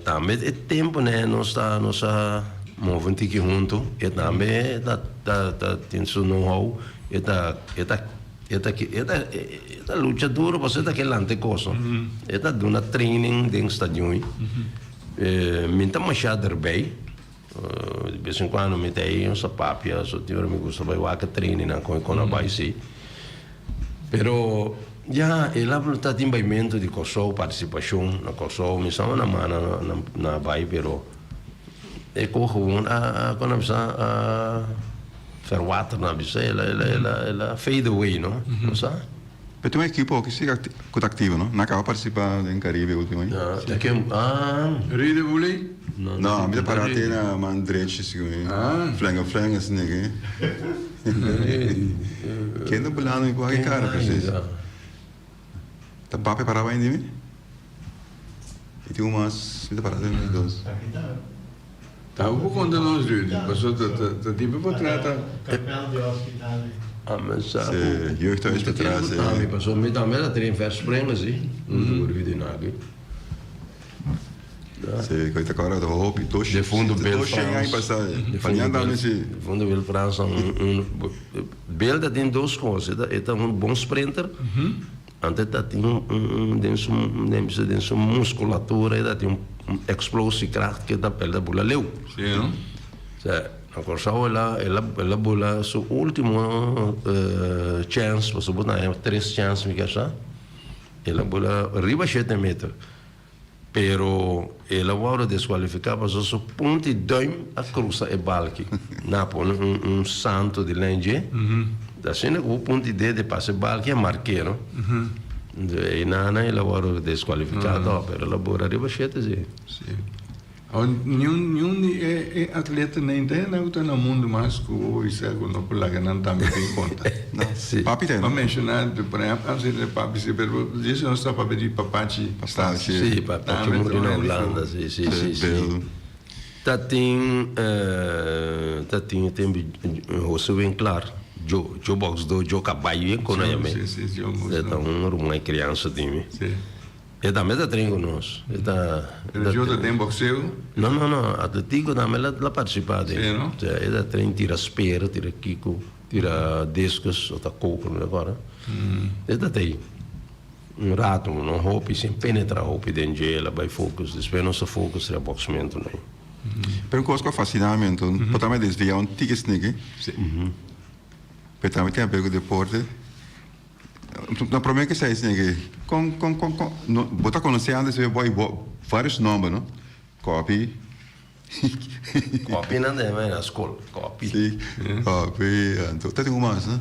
Tambe e tempo ne nos ta nos a move un tiki hunto e tambe ta ta ta tin su know how e ta e ta e ta e ta e ta lucha duro pasobra e ta ke lanta e koso e ta duna training den stadion mi ta masha derbij de bes en cuando mi ta ei nos ta papia so tin ora mi gusta bai wak e trainingnan kon e kon a bai si. Pero ya el a ta tin baimento di Kòrsou, partisipashon na Kòrsou, mi sa una mana na na bai pero e ko gewoon a a kon a bisa a verwater nan bisa el a el a el a el a fade away no, bo sa. Pero tin un ekipo ku sigue ku ta aktivo no, nan a kaba partisipa den Karibe ultimo aña. Ta ken ah. Rie de Wuley? No, mi ta para te na man drechi sigur mi. Flenga flenga asina ke. Ken ta bulando mi por wak e kara precies. Ta papia para bai di mi? I tin un mas mi ta para den mi dos. Ta bo konta nos Rudy, pasobra ta ta tipo por trata. Kapel di hospital ei. Amen sa Se ku jeugdhuis mi ta kere patras ku e. ami pasobra mi tambe ta train verspringen si huntu ku Rudy naki. Se ku ta kòrda ta hopi dos Defunto Bill dos shen aña Frans pasá e. Defunto Paña Bill tambe si. Defunto Bill Frans ta un un Bill ta tin dos kos e ta e ta un bon sprinter anto e ta tin un un den su den su muskulatura e ta tin un explosiekracht ke ta el ta bula leu. Si no? Osea. Na Kòrsou el a el a el a bula su último chèns pasobra bo ta haña tres chèns mi kier sa. El a bula riba shete meter pero el a wòrdu deskualifiká pasobra su punta i dùim a krusa e balki. Nan a pone un un santo di lèn dje. Asina ku bo punta i dede pasa e balki a mark'é no. Einan el a wòrdu deskualifiká tòg pero el a bula riba shete si. Sí. Awor niun niun di e e atletanan ta ku ta na mundu mas ku bo bisa ku no por laga nan tambe bin konta. No. Sí. Papi ta Pa menshoná por ehèmpel antes di papi sí pero djis nos ta papia di Papachi Papachi. Sí, Papachi Tambe muri ta na un hende ku Hulanda, sí, sí, sí, sí. Bill. Ta tin ta tin e tempu Jose Winklaar, Joe, Joe Boxdo, Joe Caballo, yen kono Sí, yam'é. sí, sí, Joe E Boxdo. ta un ruman di kriansa di mi. Sí. E tambe ta train cu nos. E ta. Pero Joe ta den boxeo? No, no, no. Atletico tambe la la participa den. Sí, no? Sí, e ta train tira speer, tira kiko, tira discus o ta koper, mi ta acorda. E ta tei un rato, no hopi, sin penetra hopi den dje, el a bay focus. Despues nos a focus riba boxmento nan. Pero un cos cu a fascina mi anto, por ta mi desvia un tiki sniki. Sí. Pero tambe tin haber cu deporte. Na prome ke sa esei ke kon kon kon kon no bo ta konosé antes e boy bo varios nomber no kopi Kopi nan debe na skol kopi. Si kopi anto ta tin un mas no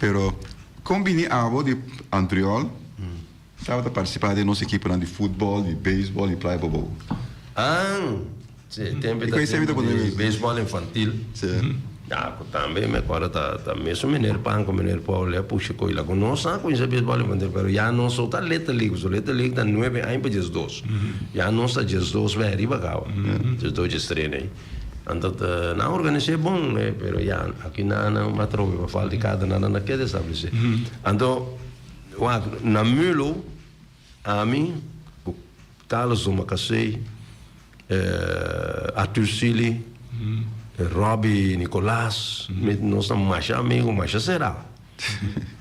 pero kon bini abo di Antriol tabata partisipá den nos ekiponan di futbol di beisbol di playa bobo. Ah Si, tempu ta tempu di beisbòl infantil. Ya, ku tambe mi akorda ta ta mesun meneer Pan ku meneer Paul a pusha ko'i la ku nos a kuminsá beisbòl infantil pero ya nos no ta Little League pasobra Little League ta nuebe aña pa diesdos. Ya nos ta diesdos bai ariba kaba, diesdos diestres ei. Anto ta nan a organis'é bon pero ya aki nan nan atrobe pa falta di kada nan nan a keda establesé. Anto wak na Mulo Ami ku Carlos Domacassé, Arthur Sealy, Robbie Nicolaas, mi nos ta masha amigo, masha será.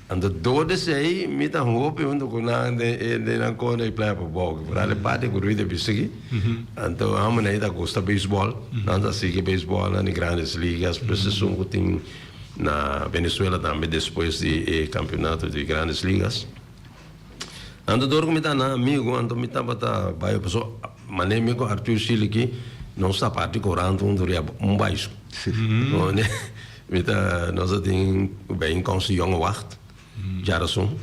Anto dor di esei mi ta hopi hunto ku nan den den nan kona di Playa Pabou. Foral e parti ku Rudy a bisa aki. Anto homennan ta gusta beisbòl, nan ta sigui beisbòl nan di Grandes Ligas, pues esun ku tin na Venezuela tambe despues di e kampeonato di Grandes Ligas. Anto dor ku mi ta nan amigu, anto mi tabata bai paso mane mi ku Arthur Shirley aki nos ta parti korant huntu riba un baisu. Mi ta nos a tin bijeenkomst di Jonge Wacht djarason,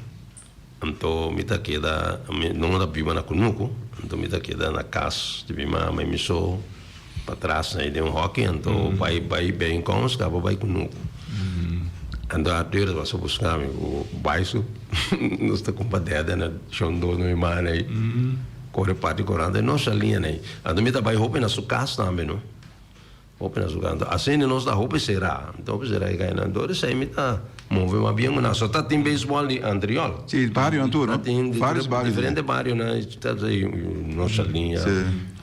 anto mi ta keda mi no ta biba na kunuku, anto mi ta keda na kas di mi mama i mi so patras na den un hoki anto bai bai bijeenkomst kaba bai kunuku. Anto Arthur tabata buska mi ku baisu. Nos ta kumpa dede na shon dos na mi mana ei. Kore parti korant ei nos salia nei. Anto mi ta bai hopi na su kas tambe no. Hopi na su kas. Anto asina nos ta hopi será. Mi ta hopi será e kainan. Dor esei mi ta move mas bien ku nan. So ta tin beisbòl di Antriol. Si, barionan tur no. Ta tin Varios barionan. diferente barionan. Ta nos salia.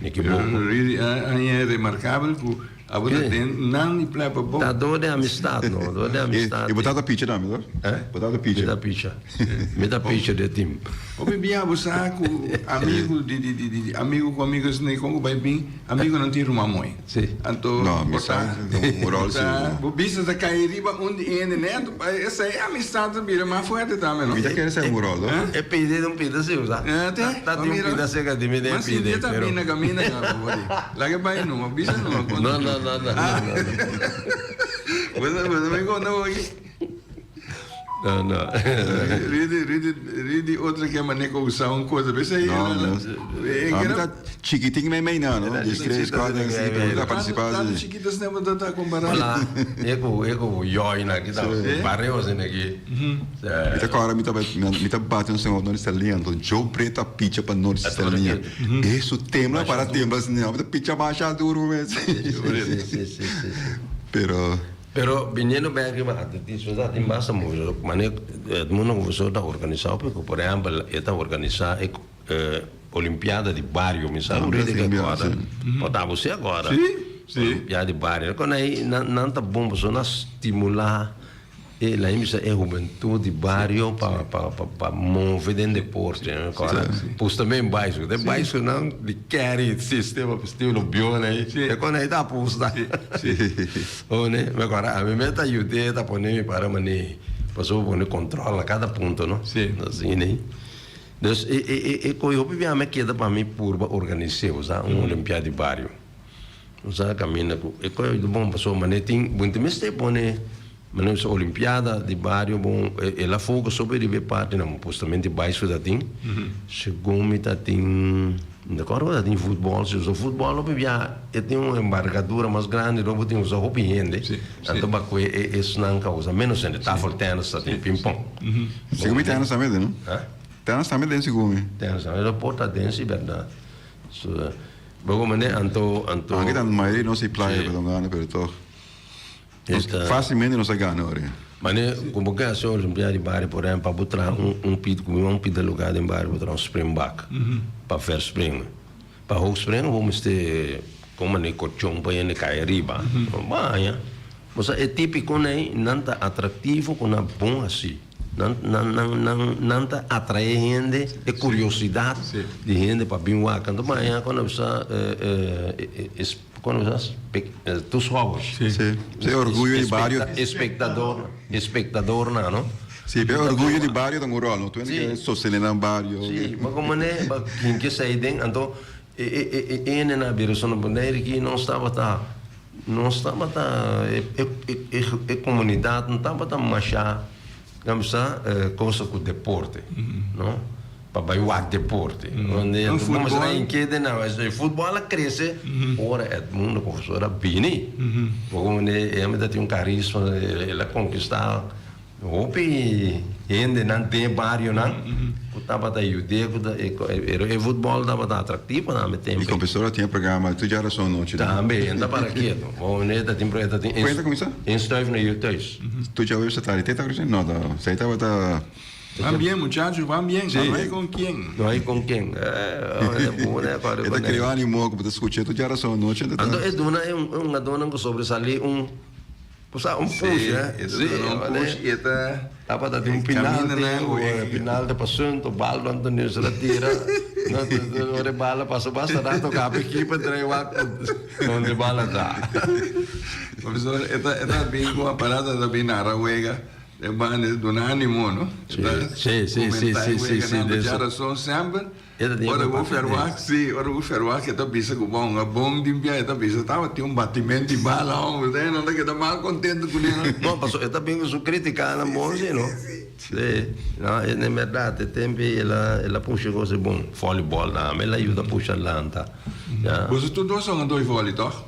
Mi ekiboco. Really a remarkabel ku Abo ta den nan di playa pa bo. Ta door di amistad no, door di amistad. E bo tata picha tambe toch? Eh? Bo tata picha. Mi ta picha. Mi ta picha den team. Hopi bia bo sa ku amigu di di di di amigu ku amigu esei kon ku bai bin amigunan tin ruman mooi. Si. Anto No, mi bo ta sa un rol si. bo bista ta kai riba un di hende ne anto esei amistad ta bira mas fuerte tambe no. Mi ta kere sa un rol toch? E pide un pida si bo sa. Eh te? Ta tin un pida serka di mi den Mas pide sinti ta pero. bin na kaminda kaba bo di. Laga bai numa, bisa numa konta. No, no, no, no, no, no. Bo ta mi konta bo aki. No, no. Ridi, ridi, ridi otro ke mane ku usa un kosa. P'esei No, no. E Mi ta chikitin mei mei na, no? Diestres, kuater, sinku, mi ta partisipá Tantu si. chikito asina bo ta ta kompará. Hola, e ku e ku yòina aki ta barrio asina aki. Mi ta kòrda mi ta mi ta bati un señor North Saliña anto Joe Brito a picha pa North Saliña e su tembla para tembla asina mi ta picha masha duru mes pero. Pero biniendo bek riba atletismo sa tin basta mucho manera Edmundo Confesor ta organisa hopi por ehempel e ta organisa e olimpiada di bario mi sa ku rede ke akorda por ta bo si akorda olimpiada di bario kon nan ta bon pasobra nan stimula. E la bisa e hubentud di bario pa pa pa pa move den deporte no kòrda pusta men baiskel den baiskelnan di carry sistema estilo bion ei e kon ei ta pusta one mi kòrda ami mes ta yud'é ta pone mi para manera pasobra bo pone control na kada punto no asina ei dus e e e koe hopi bia mi a keda pa mi purba organis'é bo sa un olimpiada di bario. Bo sa caminda cu e coe di bon pasobra mane tin bo ta mester pone mane bisa olimpiada di bario bon el a focus sobre riba e parti nan pustamente baisco ta tin segun mi ta tin mi ta acorda cu ta tin futbol si usa futbol hopi bia e tin un embargadura mas grandi lo bo tin usa hopi hende anto ba cu e esnan ca usa menos hende tafel tennis ta tin ping pong. Segun mi tennis tambe den no? Tennis tambe den segun mi. Tennis tambe lo por ta den si berdad. So. Bo como ne anto anto. Aki ta mayoria nos di playa pero no gana pero toch nos facilmente nos a gana ora. Mane ku bo ke hasi olimpiada di bario por ehempel pa bo traha un un pit ku un pita lugar den bario bo traha un springbak pa verspringen pa hoogspringen bo mester kon mane kochon pa hende kai ariba baña bo sa e tipiko nei nan ta atractivo ku nan bon hasi. Nan, nan, nan, nan, nan ta atraé hende, e kuriosidat di hende pa bin wak. Anto maña cuando bisa cuando bisa toeschouwers. Sí, sí. E orguyo di bario. Espectador, espectadornan, no? Sí, pero e orguyo di bario ta un rol, no? Tu hende ke sostené nan bario. Sí, ma como ne, ba kin ke esei den, anto e, e, e, e hendenan a bira so na Bonaire ki nos tabata. Nos tabata, e comunidad no tabata masha, nan bisa, cosa cu deporte, no? Pa bay wak deporte. Bo mester a inkete nan, e futbol a crece ora Edmundo Confesor a bini. Bo comprende? E homber ta tin un carisma, el a conquista. Hopi hendenan den e barionan ku tabata yud'é ku ta pero e futbòl tabata atraktivo na mi tempu. E kompresor a tin e programa Tur Djarason anochi. Tambe, e ta para ketu. Bo mester ta tin ta tin Kuenta kuminsá? Een stuif na yu thuis. Tur djaweps ta tardi. Te ta kuminsá? No, ta esei tabata. Van bien muchachos, van bien. No hay con quién. No hay con quién. E ta kreo animo ku bo ta skucha tur djarason anochi. Anto e duna e un hungadónan ku sobresalí un. Bo sa un push eh. Sí, e ta un push y e ta. Tabata tin un penalti, un penalti pa Sunto, Baldo Antonius a tira. No, ora e bala pasa basta rato caba e keeper trae wak donde e bala ta. Profesor, e ta e ta bin cu aparato, e ta bin narra wega. E banda e ta duna animo, no? Sí, sí, sí, sí, sí, sí, sí. Bo rason semper. Ora bo ferwagt, sí, ora bo ferwagt e ta bisa ku bon, a bon di bia e ta bisa tabatin un batimento di bala hombre, ta nan ta keda mal kontento kuné nan. Bon, pasobra e ta bin ku su kritikanan bon si no. Sí, no, en bèrdat e tempu ei el a el a pusha kos e bon. Vòlibòl tambe el a yuda pusha lanta, ya. Boso tur dos son a doi vòli tòg?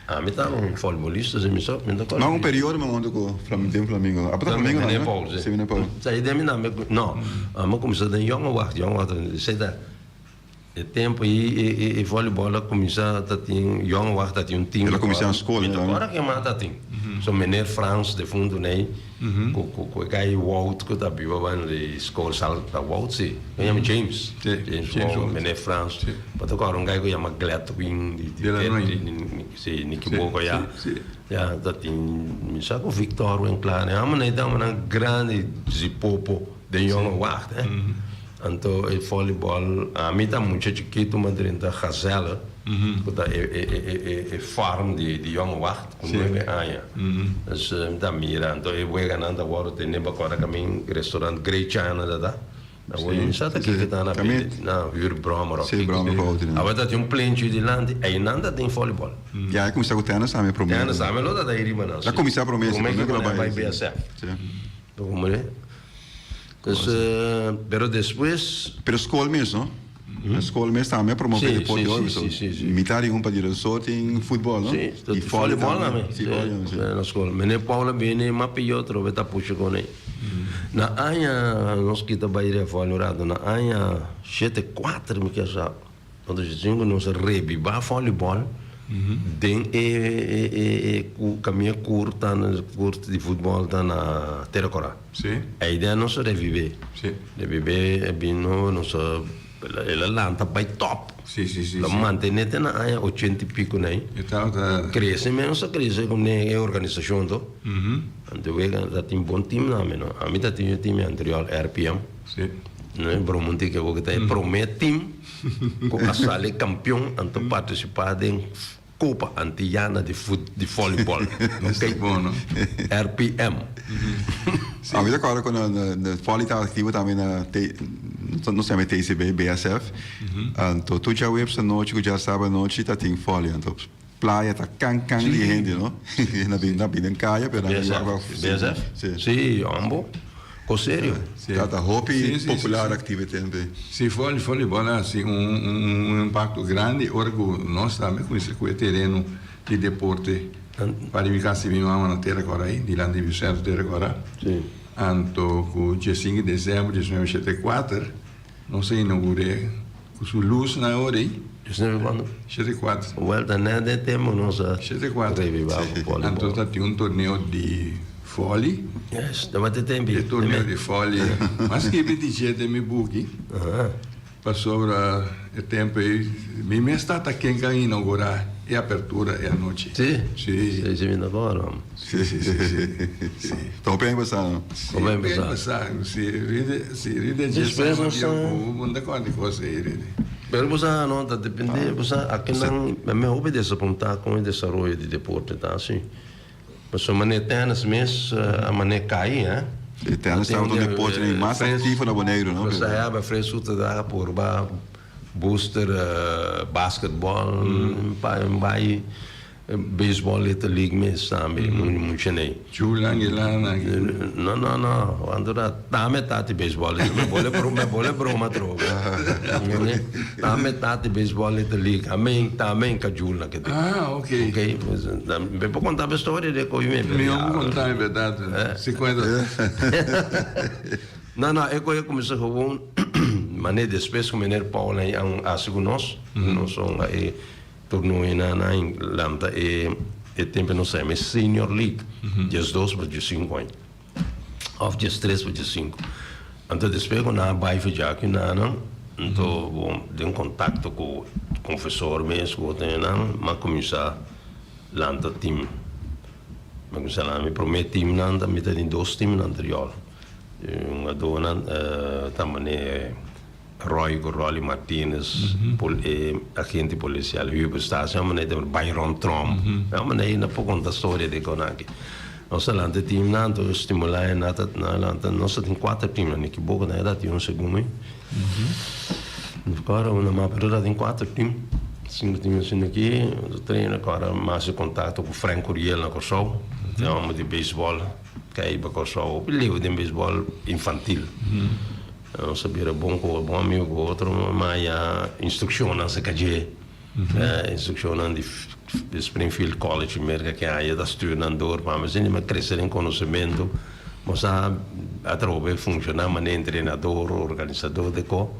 Ami ta un vòlibolista si mi sa, mi ta kòrda. Ma un periodo mi wanta ku den Flamingo. Apa ta Flamingo nan? Meneer Paul, si. Si, meneer Paul. Sa idea mi tambe ku, no, ami a kuminsá den Jonge Wacht, Jonge Wacht, esei ta e tempu ei e vòlibòl a kuminsá ta tin, Jonge Wacht ta tin un tim. El a kuminsá na skol. Mi ta kòrda ken mas ta tin. So meneer Frans defuntu nei. Ku ku ku e kai Wout ku ta biba banda di skol sal ta Wout si ku yama James James Wout meneer Frans bo ta kòrda un kai ku yama Gladwin di di si Nikiboko ya ya ta tin mi sa ku Victor Winklaar e hòmber nan ta hòmbernan grandi zipopo den yònge wagt eh anto e volleyball ami ta mucha chikitu mi a drenta Gazelle ku ta e e e e farm di di yònge wagt. Ku nuebe aña. Dus mi ta mira, anto e weganan ta wòrdu tene bo kòrda kamin restaurant Great China ta ta. Awor mi sa ta kiko ta na bende na hür bròmer òf kiko. Awor ta tin un plenchi dilanti, einan ta tin volleyball. Ya e kuminsá ku tènis tambe promé. Tènis tambe lo ta ta ei riba nan. La kuminsá promé si, promé ku lo bai BSF. Bo komprende? Dus pero despues. Pero skol mes no? Na skol mes tambe a promove deporte hopi so mitad di un pa di so tin futbol no? Si, y volleyball tambe. Si, volleyball si. Na skol. Meneer Paul a bini mas piyo atrobe ta pusha con e. Na aña nos kita bay Revoil un rato na aña shete kuater mi kier sa anto shete sinku nos a rebiba volleyball den e e e caminda kurt kurt di futbol ta na Tera Cora. Si. Eyden nos a revive. Si. Revive e bini nos a. El a lanta bai top. Sí, sí, sí. El a sí. mantené te na aña ochenta i piko nei. E tabata. Krese menos a krese ku ne e organisashon to. Anto wega ta tin bon team tambe no. Ami ta tin e team anterior RPM. Sí. No broma un tiki awor ku ta e promé team ku a sali kampion anto partisipá den Copa Antillana di fut di volleyball. Esta bon no. RPM. Ami ta kòrda ku na na volley tabata aktivo tambe na T nos yama e TCB, BSF. Anto tur djaweps anochi ku djasabra anochi ta tin volley. Anto playa ta kan kan di hende no. Na bin na bin den kaya pero nan BSF? BSF? Si. Si, hombo. Kos serio. Ta hopi popular aktivo e tempo ei. Si, voleibol a hasi un impacto grandi ora ku nos tambe kuminsá ku e tereno di deporte pa di mi kas di mi mama na Tera Kòrá ei, dilanti di Centro Tera Kòrá. Anto ku diesinku di desèmber di diesnuebe shete i kuater nos a inougur'é ku su lusnan ora ei. Diesnuebe kuantu? Shete i kuater. Wèl ta nèt den tempu nos a Shete i kuater. revivá ku voleibol. Anto ta tin un torneo di vòli. Yes, tabata e tempu. E torneo di vòli. M'a skibi di dje den mi buki. Pasobra e tempu ei mi mes tata ken ku a inougurá e apertura e anochi. Si? Si. Si, si mi ta kòrda. Si, si, si, si. Si. Ta hopi aña pasá, no? Si, Hopi aña hopi aña pasá. pasá. Si, ride, si, ride dje Despues sama nos dia a. ku bo no ta kòrda di kos ei, ride. Pero bo sa, no, ta dependé, bo sa, akinan mi hopi desapuntá kon e desaroyo di deporte ta asi. Pasobra manera tènis mes a manera kai, hè. E tènis tabata un deporte di mas aktivo na Boneiru, no? Nos ta heba Fres Soete daga purba booster basketbòl, bai baseball Little League mes tambe, mucha nei. Chulan y lana. No, no, no, wanto ta tambe ta di baseball Little League. Me bole me bole broma atrobe. Tambe ta di baseball Little League. Amen, tambe ka Jula ke. Ah, ok. Ok, mi por konta bo storia de koe mi. Mi no por konta en berdad. Si kuenta. No, no, e koe a kuminsá gewoon manera despues ku meneer Paul a hasi ku nos, nos a e tornoenan a lanta e e tempu nos a yama e Senior League, diesdos pa diesinku aña òf diestres pa diesinku. Anto despues ku nan a bai for djaki nan, anto bo den kontakto ku konfesor mes ku otro nan, mi a kuminsá lanta tim. Mi a kuminsá lanta mi promé timnan, mi ta tin dos timnan anterior. Un hungadónan ta manera Roy ku Rolly Martinez, e agente polisial Hubert Staes, e manera ta Byron Tromp. E manera na por konta storia di kon aki. Nos a lanta e timnan, anto stimulá e nan ta nan a lanta, nos a tin kuater timnan, mi ekiboco nan a tin un segun mi. No kòrda una mas, pero ta tin kuater tim, sinku tim asina aki. Nos a traina kòrda mas e kontakto ku Frank Curiel na Kòrsou, e hòmber di beisbòl. Kai pa Kòrsou hopi leu den beisbòl infantil. Nos a bira bon ku bon amigu ku otro, ma ya instrukshonnan se kadjé. Instrukshonnan di Springfield College in Merka ke aya ta stuur nan dor pa mi. Asina mi a krese den konosementu. Nos a atrobe funshoná manera entrenador, organisador de ko.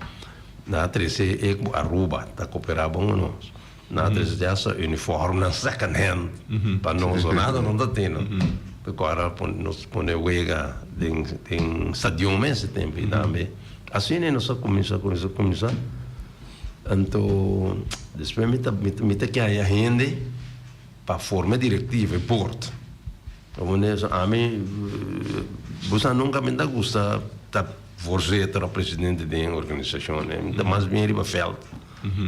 Nan a trese e ku Aruba ta koperá bon ku nos. Nan a trese te hasta uniformnan second hand pa nos. Nada no ta tene. Awor nos pone wega den stadion mes e tempo ei tambe. Asina nos a cuminsa, cuminsa, cuminsa. Anto despues mi ta mi ta kaya hende pa forma e directiva, e board. Ami, bo sa nunca mi ta gusta ta voorzitter of presidente den organisacion. Mi ta mas bien riba veld.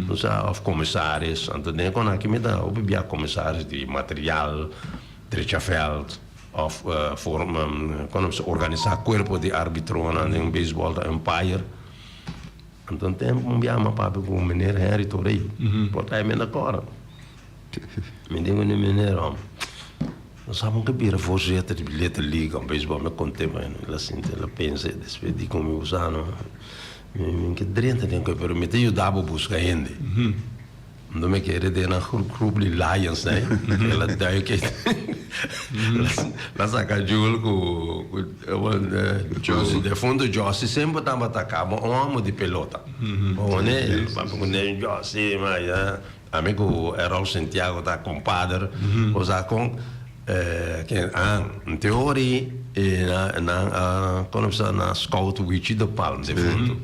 Bo sa, of commissaris. Anto den kon aki mi ta hopi bia commissaris di material, drecha veld, of forma, kon nan bisa, organisa cuerpo di arbitronan den baseball ta umpire. Anto un tempo un bia mi a papia ku meneer Henry Torey, por ta mi na kòrda. Mi di ku meneer, Nos tabata ke bira voorzitter di Little League of baseball, mi a kont'é pa el a sinti, el a pensa, despues di ku mi gusano, mi ke drenta den kue, pero mi ta yuda bo buska hende. Ndo mi kere den nan groep di Lions ei, el a duik ei, el a saka Jul ku ku defunto Jossie semper tabata kaba un homo di pelota. Pone, papia ku ne Jossie, ma ya, ami ku Errol Santiago ta kompader, osea kon ken an, teori nan a, kono bisa, nan a scout Wichi de Palm defunto.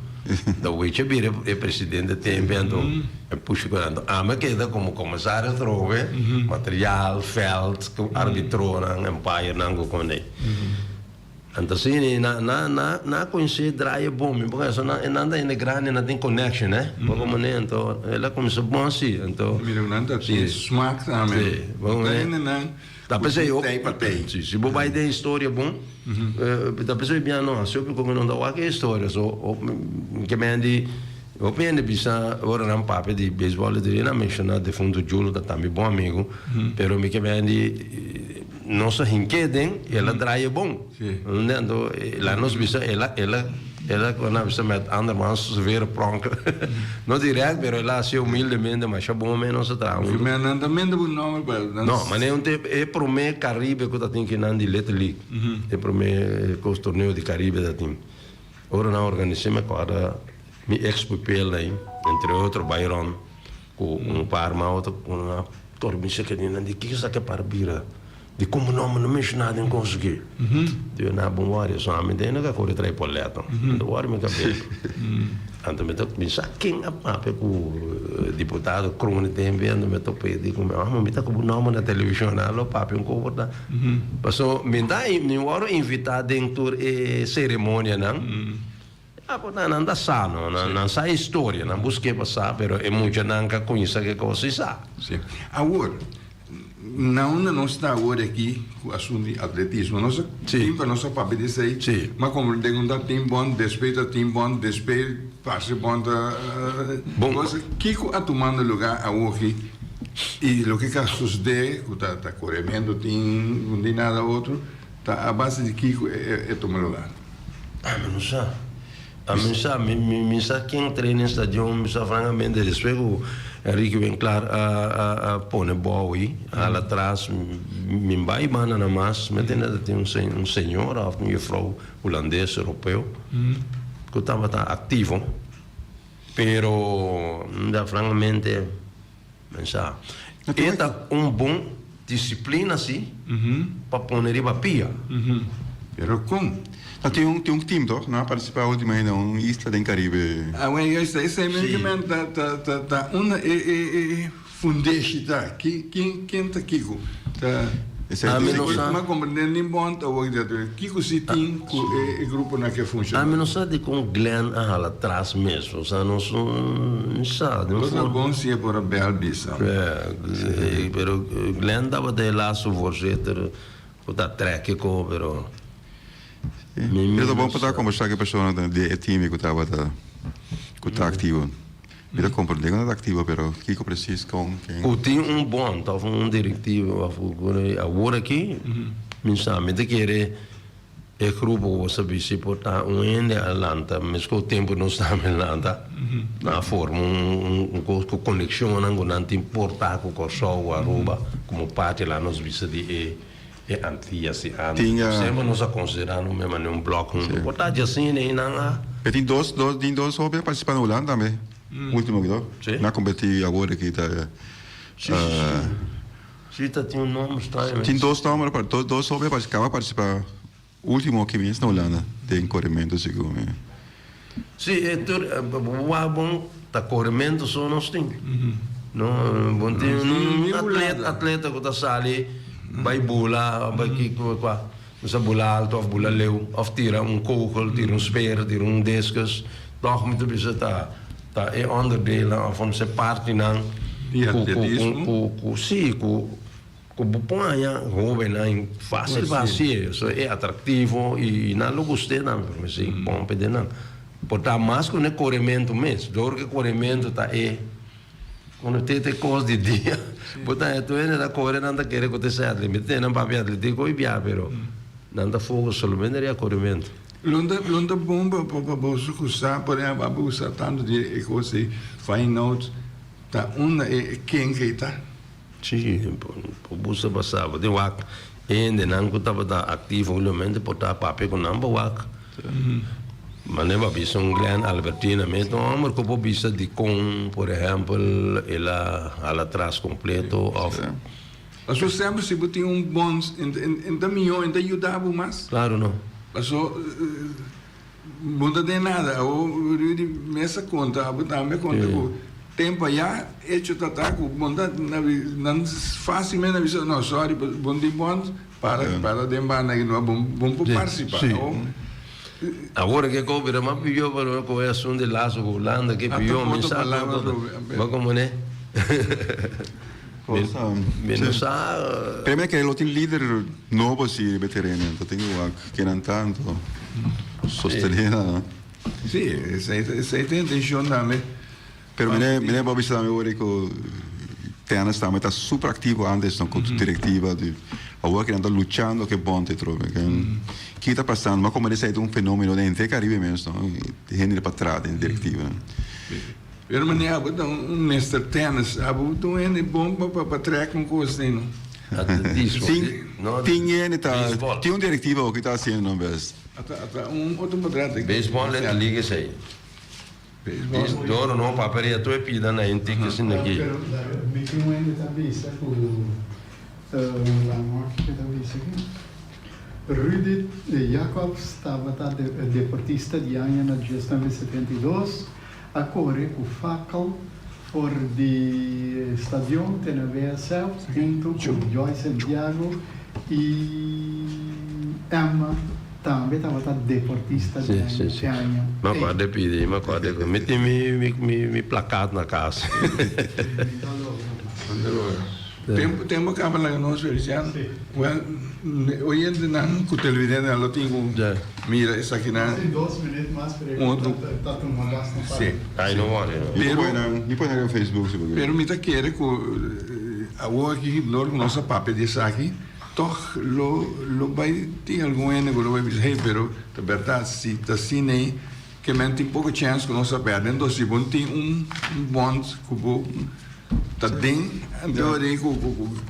Da Weche bira e presidente tempe anto e pusha ku anto ami a keda komo komisario atrobe, material, vèlt, ku arbitronan, umpirenan ku kondei. Anto asina na na na na kuminsá draai e bon mi por eso nan nan ta hende grandi nan tin connection eh bo komo ne anto el a kuminsá bon si anto Mira nan ta tin smak tambe. Si bo komo Ta ne hende nan ta ku p'esei tin tei pa tei. Si si bo bai den historia bon ta p'esei bia no hasi hopi komo nan ta wak e historia so ke men di hopi hende bisa ora nan papia di beisbòl di nan menshoná defunto Julo ta tambe bon amigu pero mi ke men di Nos a hink'é den, el a draai e bon. Unda anto laat nos bisa el a el a el a con a bisa met andermans weer pronk. No direct pero el a hacié humildemente masha bon men nos a traha hunto. Men nan ta mende bo nomber pa nan. No, manera un tempo e prome Caribe cu ta tin kinan di Little League. E prome cos torneo di Caribe ta tin. Ora nan organise mi acorda mi ex pupil ey entre otro Byron cu un par mas otro cu nan. Tor mi seke di nan di kiko sa ke para bira di komo no mi no menshona den kos aki. Di yo na bon wòri so ami den no ka kore trae poleto. Mi ta wòri mi kabes. Anto mi ta mi sa ken a papia ku diputado Kroon tembe anto mi ta pidi ku mi amo mi ta ku bo nòmber na televishon a lo papia un kos por ta. Paso mi ta mi wòru invitá den tur e seremonianan. Ya por ta nan ta sa no, nan sa e historia, nan busk'é pa sa, pero e muchanan ka kuminsá ke kos i sa. Sí. Awor, na unda nos ta awor aki ku asuntu di atletismo? Nos a tin pa nos a papia di esei, ma komprendé ku ta tin bon, despues ta tin bon, despues parse bon ta Bon. Kos, kiko a tumando lugá awoki i loke ka sosodé ku ta korementu tin, di nada otro, ta a base di kiko e tuma lugá? Ami no sa. Ami no sa. Mi, mi, mi sa ken train den stadion. Mi sa francamente despues cu Enrique Winklaar a, a, a pone Bowie hala atras, mi bai banda na mas. Mi a tende ta tin un se, un señora of un juffrouw hulandes, europeo, cu tabata activo. Pero, da francamente, mi sa. E ta un bon disciplina si pa pone riba pia. Pero con? Ta tin un tin un team toch? Nan a participa ultimo aña na un isla den Caribe. Ah wen juist esei men ta ta ta ta unda e e e fundeshi ta? Ki kin ken ta kiko? Ta Ami no sa. Mi a comprende ni bon ta wak di ato. Kiko si tin ku e gruponan ke funciona? Ami no sa dikon Glenn a hala tras mes. Osea nos no sa. Nos ta bon si e por a bel bisa. Pero Glenn tabata e laatste voorzitter ku ta trek e ko pero mi Mi ta bon pa ta kombersá ku e persona di e team ku tabata ku ta aktivo. Mi ta komprendé ku nan ta aktivo pero kiko presis kon ken. Ku tin un bond òf un direktiva òf awor aki mi sa mi ta kere e grupo ku bo sa bisti por ta un hende a lanta meskos tempu nos tambe lanta nan a forma un kos ku konekshonnan ku nan tin por ta ku Kòrsou ku Aruba komo parti la nos bisa di e E Antillas di antes. Tin a. Semper nos a considera no mema ni un blok hunto. Por ta djasina y nan a. E tin dos, dos, tin dos hopi a participa na Hulanda tambe. Ultimo ki to. Si. Nan a competi awor aki ta. Si, si, si. Si ta tin un nomber straño. Tin dos nomber, dos, dos hopi a caba participa ultimo aki mes na Hulanda den coremento segun mi. Si, e tur, wak bon ta coremento so nos tin. No, bon tin un atleta, atleta cu ta sali bay bula, of bay kico, cua, no sa bula alto of bula leu, of tira un kogel, tira un speer, tira un discus, toch mi ta bisa ta, ta e onderdeelnan of un se partinan Di cu, cu, cu, atletismo. cu, cu, si, cu. Ku bo por haña hóbennan fásil pa hasié, so e atraktivo i nan lo gust'é tambe, pero mester pòmpe den nan. Por ta mas ku e korementu mes, dor ku e korementu ta e kono te te kos di dia, bo ta haña tur hende ta kore nan ta kere ku ta esei atletismo, mi ta tene nan papia atletismo hopi bia pero nan ta focus solamente riba korementu. Lo ta lo ta bon pa pa boso ku sa por ehèmpel abo ku sa tantu di e kos ei fine notes ta unda e ken ke ta. Sí, por busta pasá. Bo tin wak hendenan ku tabata aktivo últimamente por ta papia ku nan pa wak. Manera bo a bisa un Glenn Albertina mes ta un hòmber ku por bisa dikon por ehèmpel el a hala atras kompleto òf. Paso semper si bo tin un bon, e ta mihó, e ta yuda bo mas. Klaro no. Paso. Bo no ta den nada. Awor Rudy mes a konta, abo tambe a konta ku tempu ayá echo ta ta ku bo no ta nan fásilmente a bisa no sorry bo no tin bònt para para den banda aki no bo no por partisipá. Awor Awor ke kos bira mas pió pero ku e asuntu di laso ku Hulanda ke pió mi sa bo komo ne. Mi no sa. Pero mi a kere lo tin lider nobo si riba e tereno anto tin ku wak kinan ta anto sostene nan. Si, esei esei ta e intencion tambe. Pero mi mi bo a bisa tambe ora ku tennis tambe ta super aktivo antes no ku direktiva di awor kinan ta luchando ke bon te trobe ki ta pasando ma komo esei ta un fenomeno den henter Caribe mes no hende pa tra den direktiva. Pero manera abo ta un Mister Tennis, abo ta un hende bon pa pa trek un cos así no. Tin tin hende ta tin un directiva oki ta haciendo nan bes. Ata ata un otro patrata aki. Baseball e ta liga esey. Baseball. Doro no papia tur e pida na hende ki asina aki. Pero mi tin un hende ta bisa cu laat me ta bisa aki. Rudy Jacobs tabata deportista di aña na 1972. A kore ku fakkel for di stadion te na WSF huntu ku Joy Santiago i Emma tambe tabata deportista di e aña Mi acorda e pidi, mi acorda e Mi tin mi plakat na kas. Tempu tempu a kaba laga nos Feliciano. Well, oyentenan ku televidentenan lo tin ku mira esakinan. Tin dos minuut mas pero e ta tuma basta pa. Si. Ay no worry no. Mi por pone mi pone riba Facebook si bo kere. Pero mi ta kere ku awor aki dor ku nos a papia di esaki tog lo lo bai tin algun hende ku lo bai bisa hey pero ta bèrdat si ta asina ei ke men tin poko chèns ku nos a pèrdè enton si bo no tin un bònt ku bo Ta den anto di ku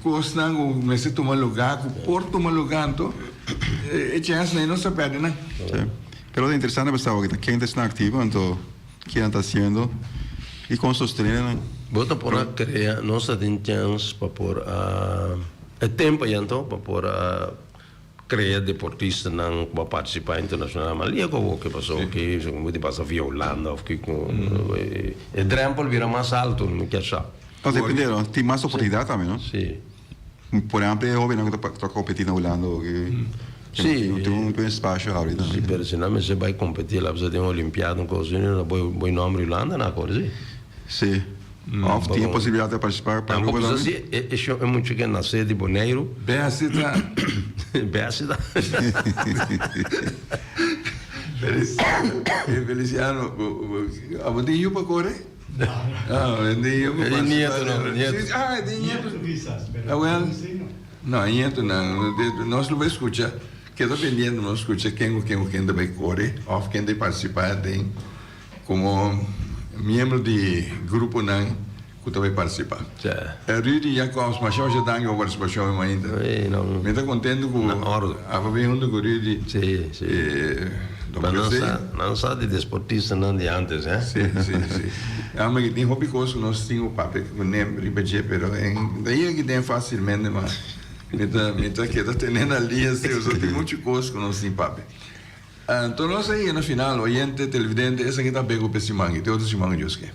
kosnan ku mester tuma lugá, ku por tuma lugá anto e chèns nei nos ta pèrdè nan. Sí. Pero ta interesante pa sa ta ken ta esnan aktivo anto kinan ta hasiendo i kon sostené nan. Bo ta por a krea, nos ta tin chèns pa por a e tempu ei anto pa por a Crea deportistanan cu a participa internacional ma lia cu awor ke paso ke bo tin pasa via Hulanda of kico e drempel bira mas alto mi kier sa. No depende no tin mas oportunidad tambe no. Si. Por ehempel e hobennan cu ta competi na Hulanda o ke tin un espacio habri tambe. Si pero si nan mester bay competi la bisa den olimpiada un cosa asina nan bo nomber Hulanda nan acorda si. Si. Of tin e posibilidad di participar pa Aruba tambe? Si, e e mucha ke nace di Boneiru. Besi ta. Besi ta. Feliciano, abo tin yu pa kore? Ah, tin yu pa E nieto no, nieto. Ah, e tin nieto. Ah, well. No, e nieto nan. Nos lo bay scucha. Keda pendiente nos scucha ken ku ken ku ken ta bay kore of ken ta participa den. Komo miembro di gruponan ku ta bai partisipá. Rudy Jacobs, masha masha danki pa partisipashon mainta. Mi ta kontentu ku abo bin huntu ku Rudy. Nan sa, nan sa di desportistanan di antes, eh? Si, si, si. Amo ki tin hopi kos ku nos tin ku papia kuné riba dje, pero ta yega ki den fásilmente, ma mi ta mi ta keda tene na lia si, pasobra tin muchu kos ku nos tin papia. Anto nos a yega na final, oyente, televidente, esaki ta bego p'e siman i te otro siman ku Dios ke.